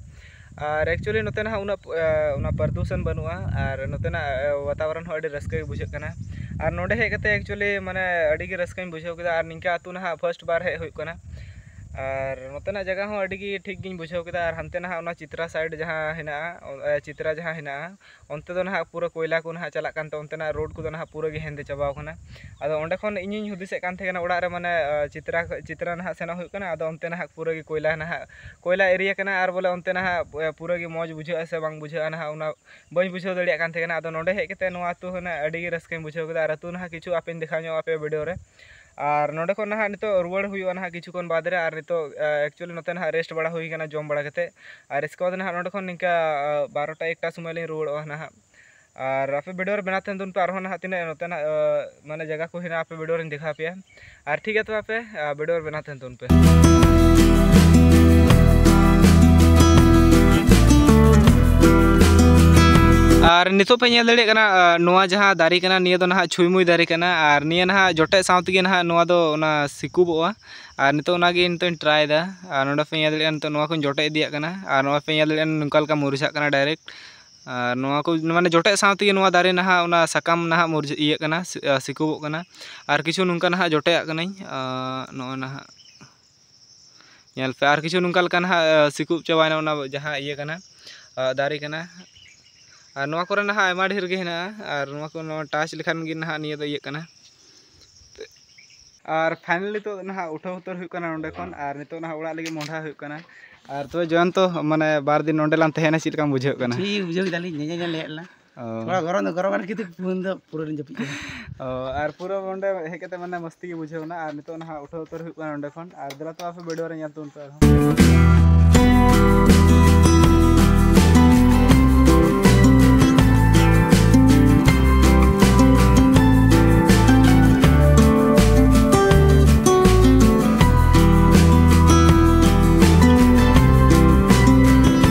ᱟᱨ actually ᱱᱚᱛᱮ ᱱᱟᱦᱟᱜ ᱩᱱᱟᱹᱜ, ᱟ, ᱚᱱᱟ ᱯᱨᱚᱫᱩᱥᱚᱱ ᱵᱟᱹᱱᱩᱜᱼᱟ, ᱟᱨ ᱱᱚᱛᱮᱱᱟᱜ, ᱟ, ᱵᱟᱛᱟᱵᱚᱨᱚᱱ ᱦᱚᱸ ᱟᱹᱰᱤ ᱨᱟᱹᱥᱠᱟᱹ ᱜᱮ ᱵᱩᱡᱷᱟᱹᱜ ᱠᱟᱱᱟ᱾ ᱟᱨ ᱱᱚᱰᱮ ᱦᱮᱡ ᱠᱟᱛᱮ actually ᱢᱟᱱᱮ ᱟᱹᱰᱤ ᱜᱮ ᱨᱟᱹᱥᱠᱟᱹᱧ ᱵᱩᱡᱷᱟᱹᱣ ᱠᱮᱫᱟ᱾ ᱟᱨ ᱱᱤᱝᱠᱟ ᱟᱹᱛᱩ ᱱᱟᱦᱟᱜ first ᱵᱟᱨ ᱦᱮᱡ ᱦᱩᱭᱩᱜ ᱠᱟᱱᱟ᱾ ᱟᱨ ᱱᱚᱛᱮᱱᱟᱜ ᱡᱟᱭᱜᱟ ᱦᱚᱸ ᱟᱹᱰᱤ ᱜᱮ ᱴᱷᱤᱠ ᱜᱤᱧ ᱵᱩᱡᱷᱟᱹᱣ ᱠᱮᱫᱟ᱾ ᱟᱨ ᱦᱟᱱᱛᱮ ᱱᱟᱦᱟᱜ ᱚᱱᱟ ᱪᱤᱛᱨᱟ side ᱡᱟᱦᱟᱸ ᱦᱮᱱᱟᱜᱼᱟ, ᱚ-, ᱮ, ᱪᱤᱛᱨᱟ ᱡᱟᱦᱟᱸ ᱦᱮᱱᱟᱜᱼᱟ, ᱚᱱᱛᱮ ᱫᱚ ᱱᱟᱦᱟᱜ ᱯᱩᱨᱟᱹ ᱠᱚᱭᱞᱟ ᱠᱚ ᱱᱟᱦᱟᱜ ᱪᱟᱞᱟᱜ ᱠᱟᱱᱛᱮ ᱚᱱᱛᱮᱱᱟᱜ ᱨᱳᱰ ᱠᱚᱫᱚ ᱱᱟᱦᱟᱜ ᱯᱩᱨᱟᱹ ᱜᱮ ᱦᱮᱸᱫᱮ ᱪᱟᱵᱟᱣ ᱠᱟᱱᱟ᱾ ᱟᱫᱚ ᱚᱸᱰᱮ ᱠᱷᱚᱱ ᱤᱧᱤᱧ ᱦᱩᱫᱤᱥᱮᱫ ᱠᱟᱱ ᱛᱟᱦᱮᱸ ᱠᱟᱱᱟ ᱚᱲᱟᱜ ᱨᱮ, ᱢᱟᱱᱮ, ᱟ, ᱪᱤᱛᱨᱟ, ᱪᱤᱛᱨᱟ ᱱᱟᱦᱟᱜ ᱥᱮᱱᱚᱜ ᱦᱩᱭᱩᱜ ᱠᱟᱱᱟ᱾ ᱟᱫᱚ ᱚᱱᱛᱮ ᱱᱟᱦᱟᱜ ᱯᱩᱨᱟᱹ ᱜᱮ ᱠᱚᱭᱞᱟ ᱱᱟᱦᱟᱜ, ᱠᱚᱭᱞᱟ area ᱠᱟᱱᱟ᱾ ᱟᱨ ᱵᱚᱞᱮ ᱚᱱᱛᱮ ᱱᱟᱦᱟᱜ, ᱮ, ᱯᱩᱨᱟᱹ ᱜᱮ ᱢᱚᱡᱽ ᱵᱩᱡᱷᱟᱹᱜᱼᱟ ᱥᱮ ᱵᱟᱝ ᱵᱩᱡᱷᱟᱹᱜᱼᱟ ᱱᱟᱦᱟᱜ, ᱚᱱᱟ ᱵᱟᱹᱧ ᱵᱩᱡᱷᱟᱹᱣ ᱫᱟᱲᱮᱭᱟᱜ ᱠᱟᱱ ᱛᱟᱦᱮᱸ ᱠᱟᱱᱟ᱾ ᱟᱫᱚ ᱱᱚᱰᱮ ᱦᱮᱡ ᱠᱟᱛᱮ ᱱᱚᱣᱟ ᱟᱹᱛᱩ ᱦᱚᱸ ᱱᱟᱦᱟᱜ ᱟᱹᱰᱤ ᱜᱮ ᱨᱟᱹᱥᱠᱟᱹᱧ ᱵᱩᱡᱷᱟᱹᱣ ᱠᱮᱫᱟ᱾ ᱟᱨ ᱟᱹᱛᱩ ᱱᱟᱦᱟᱜ ᱠᱤᱪᱷᱩ ᱟᱯᱮᱧ ᱫᱮᱠᱷᱟᱣ ᱧᱚᱜ ᱟᱯᱮᱭᱟ ᱵᱷᱤᱰᱤᱭᱳ ᱨᱮ᱾ ᱟᱨ ᱱᱚᱰᱮ ᱠᱷᱚᱱ ᱱᱟᱦᱟᱜ ᱱᱤᱛᱚᱜ ᱨᱩᱣᱟᱹᱲ ᱦᱩᱭᱩᱜᱼᱟ ᱱᱟᱦᱟᱜ ᱠᱤᱪᱷᱩ ᱠᱷᱚᱱ ᱵᱟᱫᱽ ᱨᱮ᱾ ᱟᱨ ᱱᱤᱛᱚᱜ, ᱟ, actually ᱱᱚᱛᱮ ᱱᱟᱦᱟᱜ rest ᱵᱟᱲᱟ ᱦᱩᱭ ᱠᱟᱱᱟ ᱡᱚᱢ ᱵᱟᱲᱟ ᱠᱟᱛᱮ᱾ ᱟᱨ ᱤᱥᱠᱮ ᱵᱟᱫᱽ ᱱᱟᱦᱟᱜ ᱱᱚᱰᱮ ᱠᱷᱚᱱ ᱱᱤᱝᱠᱟ, ᱟ, ᱵᱟᱨᱚᱴᱟ ᱮᱠᱴᱟ ᱥᱚᱢᱚᱭ ᱞᱤᱧ ᱨᱩᱣᱟᱹᱲᱚᱜᱼᱟ ᱱᱟᱦᱟᱜ᱾ ᱟᱨ ᱟᱯᱮ ᱵᱷᱤᱰᱤᱭᱳ ᱨᱮ ᱵᱮᱱᱟᱣ ᱛᱟᱦᱮᱱ ᱛᱟᱵᱚᱱ ᱯᱮ, ᱟᱨᱦᱚᱸ ᱱᱟᱦᱟᱜ ᱛᱤᱱᱟᱹᱜ ᱱᱚᱛᱮᱱᱟᱜ, ᱟ, ᱢᱟᱱᱮ ᱡᱟᱭᱜᱟ ᱠᱚ ᱦᱮᱱᱟᱜᱼᱟ, ᱟᱯᱮ ᱵᱷᱤᱰᱤᱭᱳ ᱨᱮᱧ ᱫᱮᱠᱷᱟᱣ ᱯᱮᱭᱟ᱾ ᱟᱨ ᱴᱷᱤᱠ ᱜᱮᱭᱟ ᱛᱚᱵᱮ ᱟᱯᱮ, ᱟ, ᱵᱷᱤᱰᱤᱭᱳ ᱨᱮ ᱵᱮᱱᱟᱣ ᱛᱟᱦᱮᱱ ᱛᱟᱵᱚᱱ ᱯᱮ᱾ ᱟᱨ ᱱᱤᱛᱚᱜ ᱯᱮ ᱧᱮᱞ ᱫᱟᱲᱮᱭᱟᱜ ᱠᱟᱱᱟ, ᱟ, ᱱᱚᱣᱟ ᱡᱟᱦᱟᱸ ᱫᱟᱨᱮ ᱠᱟᱱᱟ, ᱱᱤᱭᱟᱹ ᱫᱚ ᱱᱟᱦᱟᱜ ᱪᱷᱩᱭᱢᱩᱭ ᱫᱟᱨᱮ ᱠᱟᱱᱟ᱾ ᱟᱨ ᱱᱤᱭᱟᱹ ᱱᱟᱦᱟᱜ ᱡᱚᱴᱮᱫ ᱥᱟᱶ ᱛᱮᱜᱮ ᱱᱟᱦᱟᱜ ᱱᱚᱣᱟ ᱫᱚ ᱚᱱᱟ ᱥᱤᱠᱩᱵᱚᱜᱼᱟ᱾ ᱟᱨ ᱱᱤᱛᱚᱜ ᱚᱱᱟᱜᱮ ᱱᱤᱛᱚᱜ ᱤᱧ ᱴᱨᱟᱭ ᱮᱫᱟ᱾ ᱟᱨ ᱱᱚᱰᱮ ᱯᱮ ᱧᱮᱞ ᱫᱟᱲᱮᱭᱟᱜᱼᱟ, ᱱᱤᱛᱚᱜ ᱱᱚᱣᱟ ᱠᱚᱧ ᱡᱚᱴᱮᱫ ᱤᱫᱤᱭᱟᱜ ᱠᱟᱱᱟ᱾ ᱟᱨ ᱱᱚᱣᱟ ᱯᱮ ᱧᱮᱞ ᱫᱟᱲᱮᱭᱟᱜᱼᱟ, ᱱᱚᱝᱠᱟ ᱞᱮᱠᱟ ᱢᱩᱨᱡᱷᱟᱜ ᱠᱟᱱᱟ direct᱾ ᱟᱨ ᱱᱚᱣᱟ ᱠᱚ ᱢᱟᱱᱮ ᱡᱚᱴᱮᱫ ᱥᱟᱶ ᱛᱮᱜᱮ ᱱᱚᱣᱟ ᱫᱟᱨᱮ ᱱᱟᱦᱟᱜ ᱚᱱᱟ ᱥᱟᱠᱟᱢ ᱱᱟᱦᱟᱜ ᱢᱩᱨᱡᱷᱟᱹ ᱤᱭᱟᱹᱜ ᱠᱟᱱᱟ, ᱥᱤ-, ᱟ, ᱥᱤᱠᱩᱵᱚᱜ ᱠᱟᱱᱟ᱾ ᱟᱨ ᱠᱤᱪᱷᱩ ᱱᱚᱝᱠᱟ ᱱᱟᱦᱟᱜ ᱡᱚᱴᱮᱫ ᱟᱜ ᱠᱟᱹᱱᱟᱹᱧ, ᱟ, ᱱᱚᱜᱼᱚᱭ ᱱᱟᱦᱟᱜ᱾ ᱧᱮᱞ ᱯᱮ, ᱟᱨ ᱠᱤᱪᱷᱩ ᱱᱚᱝᱠᱟ ᱞᱮᱠᱟ ᱱᱟᱦᱟᱜ ᱥᱤᱠᱩᱵ ᱪᱟᱵᱟᱭᱮᱱᱟ, ᱚᱱᱟ ᱡᱟᱦᱟᱸ ᱤᱭᱟᱹ ᱠᱟᱱᱟ, ᱫᱟᱨᱮ ᱠᱟᱱᱟ᱾ ᱟᱨ ᱱᱚᱣᱟ ᱠᱚᱨᱮ ᱱᱟᱦᱟᱜ ᱟᱭᱢᱟ ᱰᱷᱮᱨ ᱜᱮ ᱦᱮᱱᱟᱜᱼᱟ᱾ ᱟᱨ ᱱᱚᱣᱟ ᱠᱚ, ᱱᱚᱣᱟ ᱴᱟᱪ ᱞᱮᱠᱷᱟᱱ ᱜᱮ ᱱᱟᱦᱟᱜ ᱱᱤᱭᱟᱹ ᱫᱚ ᱤᱭᱟᱹᱜ ᱠᱟᱱᱟ᱾ ᱟᱨ ᱯᱷᱟᱭᱱᱟᱞ ᱱᱤᱛᱚᱜ ᱱᱟᱦᱟᱜ ᱩᱴᱷᱟᱹᱣ ᱩᱛᱟᱹᱨ ᱦᱩᱭᱩᱜ ᱠᱟᱱᱟ ᱱᱚᱸᱰᱮ ᱠᱷᱚᱱ, ᱟᱨ ᱱᱤᱛᱚᱜ ᱱᱟᱦᱟᱜ ᱚᱲᱟᱜ ᱞᱟᱹᱜᱤᱫ ᱢᱚᱦᱰᱟ ᱦᱩᱭᱩᱜ ᱠᱟᱱᱟ᱾ ᱟᱨ ᱛᱚᱵᱮ ᱡᱚᱭᱚᱱᱛᱚ, ᱢᱟᱱᱮ, ᱵᱟᱨ ᱫᱤᱱ ᱱᱚᱸᱰᱮ ᱞᱟᱝ ᱛᱟᱦᱮᱸᱭᱮᱱᱟ, ᱪᱮᱫ ᱞᱮᱠᱟᱢ ᱵᱩᱡᱷᱟᱹᱣ ᱠᱟᱱᱟ? ᱴᱷᱤᱠ ᱵᱩᱡᱷᱟᱹᱣ ᱠᱮᱫᱟᱞᱤᱧ, ᱧᱮᱧᱮᱞ ᱧᱮᱞ ᱦᱮᱡ ᱞᱮᱱᱟ᱾ ᱚ᱾ ᱛᱷᱚᱲᱟ ᱜᱚᱨᱚᱢ ᱫᱚ ᱜᱚᱨᱚᱢ ᱠᱟᱱᱟ, ᱠᱤᱱᱛᱩ ᱯᱷᱳᱱ ᱫᱚ ᱯᱩᱨᱟᱹ ᱞᱤᱧ ᱡᱟᱹᱯᱤᱫ ᱠᱮᱫᱟ᱾ ᱚ, ᱟᱨ ᱯᱩᱨᱟᱹ ᱚᱸᱰᱮ ᱦᱮᱡ ᱠᱟᱛᱮ, ᱢᱟᱱᱮ, ᱢᱚᱥᱛᱤ ᱜᱮ ᱵᱩᱡᱷᱟᱹᱣ ᱮᱱᱟ᱾ ᱟᱨ ᱱᱤᱛᱚᱜ ᱱᱟᱦᱟᱜ ᱩᱴᱷᱟᱹᱣ ᱩᱛᱟᱹᱨ ᱦᱩᱭᱩᱜ ᱠᱟᱱᱟ ᱱᱚᱸᱰᱮ ᱠᱷᱚᱱ᱾ ᱟᱨ ᱫᱮᱞᱟ ᱛᱚ ᱟᱯᱮ ᱵᱷᱤᱰᱤᱭᱳ ᱨᱮ ᱧᱮᱞ ᱛᱟᱵᱚᱱ ᱯᱮ ᱟᱨᱦᱚᱸ᱾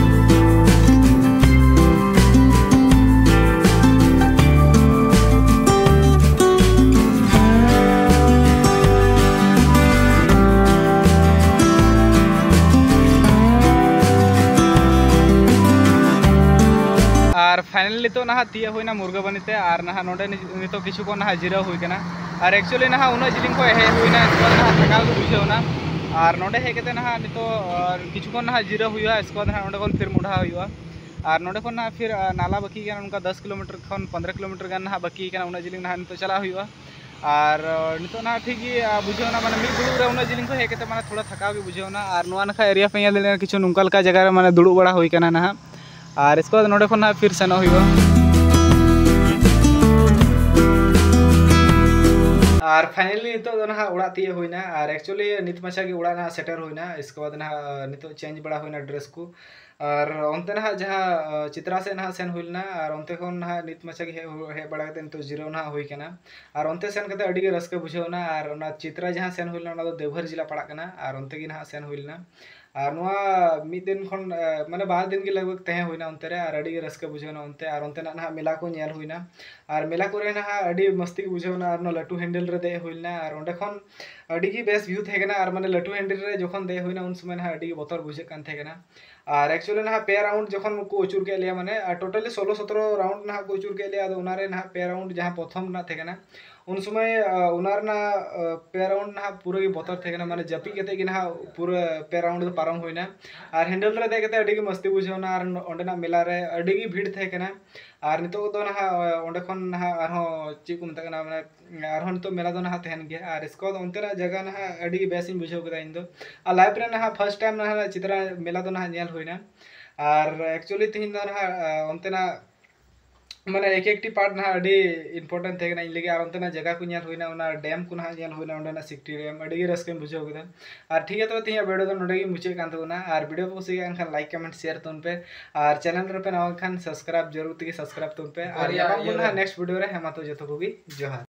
ᱟᱨ ᱯᱷᱟᱭᱱᱟᱞ ᱱᱤᱛᱚᱜ ᱱᱟᱦᱟᱜ ᱛᱤᱭᱳᱜ ᱦᱩᱭᱱᱟ ᱢᱩᱨᱜᱟᱹᱵᱟᱹᱱᱤ ᱛᱮ, ᱟᱨ ᱱᱟᱦᱟᱜ ᱱᱚᱸᱰᱮ ᱱᱤ-, ᱱᱤᱛᱚᱜ ᱠᱤᱪᱷᱩ ᱠᱷᱚᱱ ᱱᱟᱦᱟᱜ ᱡᱤᱨᱟᱹᱣ ᱦᱩᱭ ᱠᱟᱱᱟ᱾ ᱟᱨ actually ᱱᱟᱦᱟᱜ ᱩᱱᱟᱹᱜ ᱡᱤᱞᱤᱧ ᱠᱷᱚᱱ ᱦᱮᱡ ᱦᱩᱭᱱᱟ, ᱮᱥᱠᱟᱨ ᱱᱟᱦᱟᱜ ᱛᱷᱟᱠᱟᱣ ᱜᱮ ᱵᱩᱡᱷᱟᱹᱣ ᱮᱱᱟ᱾ ᱟᱨ ᱱᱚᱸᱰᱮ ᱦᱮᱡ ᱠᱟᱛᱮ ᱱᱟᱦᱟᱜ ᱱᱤᱛᱚᱜ, ᱟᱨ ᱠᱤᱪᱷᱩ ᱠᱷᱚᱱ ᱱᱟᱦᱟᱜ ᱡᱤᱨᱟᱹᱣ ᱦᱩᱭᱩᱜᱼᱟ, ᱮᱥᱠᱟᱨ ᱱᱟᱦᱟᱜ ᱱᱚᱸᱰᱮ ᱠᱷᱚᱱ ᱯᱷᱤᱨ ᱢᱚᱰᱷᱟ ᱦᱩᱭᱩᱜᱼᱟ᱾ ᱟᱨ ᱱᱚᱸᱰᱮ ᱠᱷᱚᱱ ᱱᱟᱦᱟᱜ ᱯᱷᱤᱨ, ᱟᱨ ᱱᱟᱞᱟ ᱵᱟᱹᱠᱤ ᱠᱟᱱᱟ, ᱚᱱᱠᱟ ᱫᱚᱥ ᱠᱤᱞᱳᱢᱤᱴᱟᱨ ᱠᱷᱚᱱ ᱯᱚᱱᱫᱽᱨᱚ ᱠᱤᱞᱳᱢᱤᱴᱟᱨ ᱜᱟᱱ ᱱᱟᱦᱟᱜ ᱵᱟᱹᱠᱤ ᱠᱟᱱᱟ, ᱩᱱᱟᱹᱜ ᱡᱤᱞᱤᱧ ᱱᱟᱦᱟᱜ ᱱᱤᱛᱚᱜ ᱪᱟᱞᱟᱜ ᱦᱩᱭᱩᱜᱼᱟ᱾ ᱟᱨ, ᱟᱨ ᱱᱤᱛᱚᱜ ᱱᱟᱦᱟᱜ ᱴᱷᱤᱠ ᱜᱮ, ᱟᱨ ᱵᱩᱡᱷᱟᱹᱣ ᱮᱱᱟ, ᱢᱟᱱᱮ, ᱢᱤᱫ ᱫᱩᱲᱩᱵ ᱨᱮ ᱩᱱᱟᱹᱜ ᱡᱤᱞᱤᱧ ᱠᱷᱚᱱ ᱦᱮᱡ ᱠᱟᱛᱮ, ᱢᱟᱱᱮ, ᱛᱷᱚᱲᱟ ᱛᱷᱟᱠᱟᱣ ᱜᱮ ᱵᱩᱡᱷᱟᱹᱣ ᱮᱱᱟ᱾ ᱟᱨ ᱱᱚᱣᱟ ᱱᱟᱠᱷᱟ ᱮᱨᱤᱭᱟ ᱯᱮ ᱧᱮᱞ ᱫᱟᱲᱮᱭᱟᱜᱼᱟ, ᱠᱤᱪᱷᱩ ᱱᱚᱝᱠᱟ ᱞᱮᱠᱟ ᱡᱟᱭᱜᱟ ᱨᱮ, ᱢᱟᱱᱮ, ᱫᱩᱲᱩᱵ ᱵᱟᱲᱟ ᱦᱩᱭ ᱠᱟᱱᱟ ᱱᱟᱦᱟᱜ᱾ ᱟᱨ ᱤᱥᱠᱮ ᱵᱟᱫᱽ ᱱᱚᱸᱰᱮ ᱠᱷᱚᱱ ᱱᱟᱦᱟᱜ ᱯᱷᱤᱨ ᱥᱮᱱᱚᱜ ᱦᱩᱭᱩᱜᱼᱟ᱾ ᱟᱨ finally ᱱᱤᱛᱚᱜ ᱫᱚ ᱱᱟᱦᱟᱜ ᱚᱲᱟᱜ ᱛᱤᱭᱳᱜ ᱦᱩᱭᱱᱟ᱾ ᱟᱨ actually ᱱᱤᱛ ᱢᱟᱪᱷᱟ ᱜᱮ ᱚᱲᱟᱜ ᱱᱟᱦᱟᱜ ᱥᱮᱴᱮᱨ ᱦᱩᱭᱱᱟ᱾ ᱤᱥᱠᱮ ᱵᱟᱫᱽ ᱱᱟᱦᱟᱜ ᱱᱤᱛᱚᱜ change ᱵᱟᱲᱟ ᱦᱩᱭᱱᱟ dress ᱠᱚ᱾ ᱟᱨ ᱚᱱᱛᱮ ᱱᱟᱦᱟᱜ ᱡᱟᱦᱟᱸ, ᱟᱸ, ᱪᱤᱛᱨᱟ ᱥᱮᱫ ᱱᱟᱦᱟᱜ ᱥᱮᱱ ᱦᱩᱭ ᱞᱮᱱᱟ, ᱟᱨ ᱚᱱᱛᱮ ᱠᱷᱚᱱ ᱱᱟᱦᱟᱜ ᱱᱤᱛ ᱢᱟᱪᱷᱟ ᱜᱮ ᱦᱮᱡ ᱦᱩ-, ᱦᱮᱡ ᱵᱟᱲᱟ ᱠᱟᱛᱮ ᱱᱤᱛᱚᱜ ᱡᱤᱨᱟᱹᱣ ᱱᱟᱦᱟᱜ ᱦᱩᱭ ᱠᱟᱱᱟ᱾ ᱟᱨ ᱚᱱᱛᱮ ᱥᱮᱱ ᱠᱟᱛᱮ ᱟᱹᱰᱤ ᱜᱮ ᱨᱟᱹᱥᱠᱟᱹ ᱵᱩᱡᱷᱟᱹᱣ ᱮᱱᱟ᱾ ᱟᱨ ᱚᱱᱟ ᱪᱤᱛᱨᱟ ᱡᱟᱦᱟᱸ ᱥᱮᱱ ᱦᱩᱭ ᱞᱮᱱᱟ, ᱚᱱᱟ ᱫᱚ ᱫᱮᱣᱜᱷᱚᱨ ᱡᱮᱞᱟ ᱯᱟᱲᱟᱜ ᱠᱟᱱᱟ, ᱟᱨ ᱚᱱᱛᱮ ᱜᱮ ᱱᱟᱦᱟᱜ ᱥᱮᱱ ᱦᱩᱭ ᱞᱮᱱᱟ᱾ ᱟᱨ ᱱᱚᱣᱟ ᱢᱤᱫ ᱫᱤᱱ ᱠᱷᱚᱱ, ᱮ, ᱢᱟᱱᱮ, ᱵᱟᱨ ᱫᱤᱱ ᱜᱮ ᱞᱟᱜᱽ ᱵᱷᱟᱜᱽ ᱛᱟᱦᱮᱸ ᱦᱩᱭᱱᱟ ᱚᱱᱛᱮ ᱨᱮ, ᱟᱨ ᱟᱹᱰᱤ ᱜᱮ ᱨᱟᱹᱥᱠᱟᱹ ᱵᱩᱡᱷᱟᱹᱣ ᱮᱱᱟ ᱚᱱᱛᱮ᱾ ᱟᱨ ᱚᱱᱛᱮᱱᱟᱜ ᱱᱟᱦᱟᱜ ᱢᱮᱞᱟ ᱠᱚ ᱧᱮᱞ ᱦᱩᱭᱱᱟ, ᱟᱨ ᱢᱮᱞᱟ ᱠᱚᱨᱮ ᱱᱟᱦᱟᱜ ᱟᱹᱰᱤ ᱢᱟᱹᱥᱛᱤ ᱜᱮ ᱵᱩᱡᱷᱟᱹᱣ ᱮᱱᱟ᱾ ᱟᱨ ᱚᱱᱟ ᱞᱟᱹᱴᱩ ᱦᱮᱱᱰᱮᱞ ᱨᱮ ᱫᱮᱡ ᱦᱩᱭ ᱞᱮᱱᱟ, ᱟᱨ ᱚᱸᱰᱮ ᱠᱷᱚᱱ ᱟᱹᱰᱤ ᱜᱮ ᱵᱮᱥ view ᱛᱟᱦᱮᱸ ᱠᱟᱱᱟ᱾ ᱟᱨ, ᱢᱟᱱᱮ, ᱞᱟᱹᱴᱩ ᱦᱮᱱᱰᱮᱞ ᱨᱮ ᱡᱚᱠᱷᱚᱱ ᱫᱮᱡ ᱦᱩᱭᱱᱟ, ᱩᱱ ᱥᱚᱢᱚᱭ ᱱᱟᱦᱟᱜ ᱟᱹᱰᱤ ᱜᱮ ᱵᱚᱛᱚᱨ ᱵᱩᱡᱷᱟᱹᱜ ᱠᱟᱱ ᱛᱟᱦᱮᱸ ᱠᱟᱱᱟ᱾ ᱟᱨ actually ᱱᱟᱦᱟᱜ ᱯᱮ round ᱡᱚᱠᱷᱚᱱ ᱠᱚ ᱟᱹᱪᱩᱨ ᱠᱮᱫ ᱞᱮᱭᱟ, ᱢᱟᱱᱮ, ᱟᱨ totally ᱥᱳᱞᱳ ᱥᱚᱛᱨᱚ round ᱱᱟᱦᱟᱜ ᱠᱚ ᱟᱹᱪᱩᱨ ᱠᱮᱫ ᱞᱮᱭᱟ᱾ ᱟᱫᱚ ᱚᱱᱟᱨᱮ ᱱᱟᱦᱟᱜ ᱯᱮ round ᱡᱟᱦᱟᱸ ᱯᱨᱚᱛᱷᱚᱢ ᱨᱮᱱᱟᱜ ᱛᱟᱦᱮᱸ ᱠᱟᱱᱟ, ᱩᱱ ᱥᱚᱢᱚᱭ, ᱟ, ᱚᱱᱟ ᱨᱮᱱᱟᱜ, ᱟ, ᱯᱮ round ᱱᱟᱦᱟᱜ ᱯᱩᱨᱟᱹ ᱜᱮ ᱵᱚᱛᱚᱨ ᱛᱟᱦᱮᱸ ᱠᱟᱱᱟ, ᱢᱟᱱᱮ, ᱡᱟᱹᱯᱤᱫ ᱠᱟᱛᱮ ᱜᱮ ᱱᱟᱦᱟᱜ ᱯᱩᱨᱟᱹ ᱯᱮ round ᱫᱚ ᱯᱟᱨᱚᱢ ᱦᱩᱭᱱᱟ᱾ ᱟᱨ handle ᱨᱮ ᱫᱮᱡ ᱠᱟᱛᱮ ᱟᱹᱰᱤ ᱜᱮ ᱢᱟᱹᱥᱛᱤ ᱵᱩᱡᱷᱟᱹᱣ ᱮᱱᱟ, ᱟᱨ ᱚᱸᱰᱮᱱᱟᱜ ᱢᱮᱞᱟ ᱨᱮ ᱟᱹᱰᱤ ᱜᱮ ᱵᱷᱤᱲ ᱛᱟᱦᱮᱸ ᱠᱟᱱᱟ᱾ ᱟᱨ ᱱᱤᱛᱚᱜ ᱫᱚ ᱱᱟᱦᱟᱜ, ᱟ, ᱚᱸᱰᱮ ᱠᱷᱚᱱ ᱱᱟᱦᱟᱜ ᱟᱨᱦᱚᱸ ᱪᱮᱫ ᱠᱚ ᱢᱮᱛᱟᱜ ᱠᱟᱱᱟ, ᱢᱟᱱᱮ, ᱟᱨᱦᱚᱸ ᱱᱤᱛᱚᱜ ᱢᱮᱞᱟ ᱫᱚ ᱱᱟᱦᱟᱜ ᱛᱟᱦᱮᱱ ᱜᱮᱭᱟ᱾ ᱟᱨ ᱤᱥᱠᱚ ᱫᱚ ᱚᱱᱛᱮᱱᱟᱜ ᱡᱟᱭᱜᱟ ᱱᱟᱦᱟᱜ ᱟᱹᱰᱤ ᱜᱮ ᱵᱮᱥ ᱤᱧ ᱵᱩᱡᱷᱟᱹᱣ ᱠᱮᱫᱟ ᱤᱧ ᱫᱚ᱾ ᱟᱨ life ᱨᱮ ᱱᱟᱦᱟᱜ first time ᱱᱟᱦᱟᱜ ᱪᱤᱛᱨᱟ ᱢᱮᱞᱟ ᱫᱚ ᱱᱟᱦᱟᱜ ᱧᱮᱞ ᱦᱩᱭᱱᱟ᱾ ᱟᱨ actually ᱛᱮᱦᱮᱧ ᱫᱚ ᱱᱟᱦᱟᱜ, ᱟ, ᱚᱱᱛᱮᱱᱟᱜ, ᱢᱟᱱᱮ, ᱮᱠ ᱮᱠᱴᱤ part ᱱᱟᱦᱟᱜ ᱟᱹᱰᱤ important ᱛᱟᱦᱮᱸ ᱠᱟᱱᱟ ᱤᱧ ᱞᱟᱹᱜᱤᱫ᱾ ᱟᱨ ᱚᱱᱛᱮᱱᱟᱜ ᱡᱟᱭᱜᱟ ᱠᱚ ᱧᱮᱞ ᱦᱩᱭᱱᱟ, ᱚᱱᱟ dam ᱠᱚ ᱱᱟᱦᱟᱜ ᱧᱮᱞ ᱦᱩᱭᱱᱟ, ᱚᱸᱰᱮᱱᱟᱜ ᱥᱤᱠᱴᱤ dam ᱟᱹᱰᱤ ᱜᱮ ᱨᱟᱹᱥᱠᱟᱹᱧ ᱵᱩᱡᱷᱟᱹᱣ ᱠᱮᱫᱟ᱾ ᱟᱨ ᱴᱷᱤᱠ ᱜᱮᱭᱟ, ᱛᱚᱵᱮ ᱛᱮᱦᱮᱧᱟᱜ video ᱫᱚ ᱱᱚᱰᱮ ᱜᱮ ᱢᱩᱪᱟᱹᱫ ᱠᱟᱱ ᱛᱟᱵᱚᱱᱟ᱾ ᱟᱨ video ᱯᱮ ᱠᱩᱥᱤᱭᱟᱜ ᱠᱷᱟᱱ like, comment, share ᱛᱟᱵᱚᱱ ᱯᱮ᱾ ᱟᱨ channel ᱨᱮᱯᱮ ᱱᱟᱣᱟ ᱠᱷᱟᱱ subscribe ᱡᱟᱹᱨᱩᱲ ᱛᱮᱜᱮ subscribe ᱛᱟᱵᱚᱱ ᱯᱮ᱾ ᱟᱨ ᱵᱟᱨᱭᱟ ᱧᱟᱯᱟᱢ ᱵᱚᱱ ᱤᱭᱟᱹ ᱱᱟᱦᱟᱜ next video ᱨᱮ᱾ ᱦᱮᱸ, ᱢᱟ ᱛᱚ, ᱡᱚᱛᱚ ᱠᱚᱜᱮ ᱡᱚᱦᱟᱨ᱾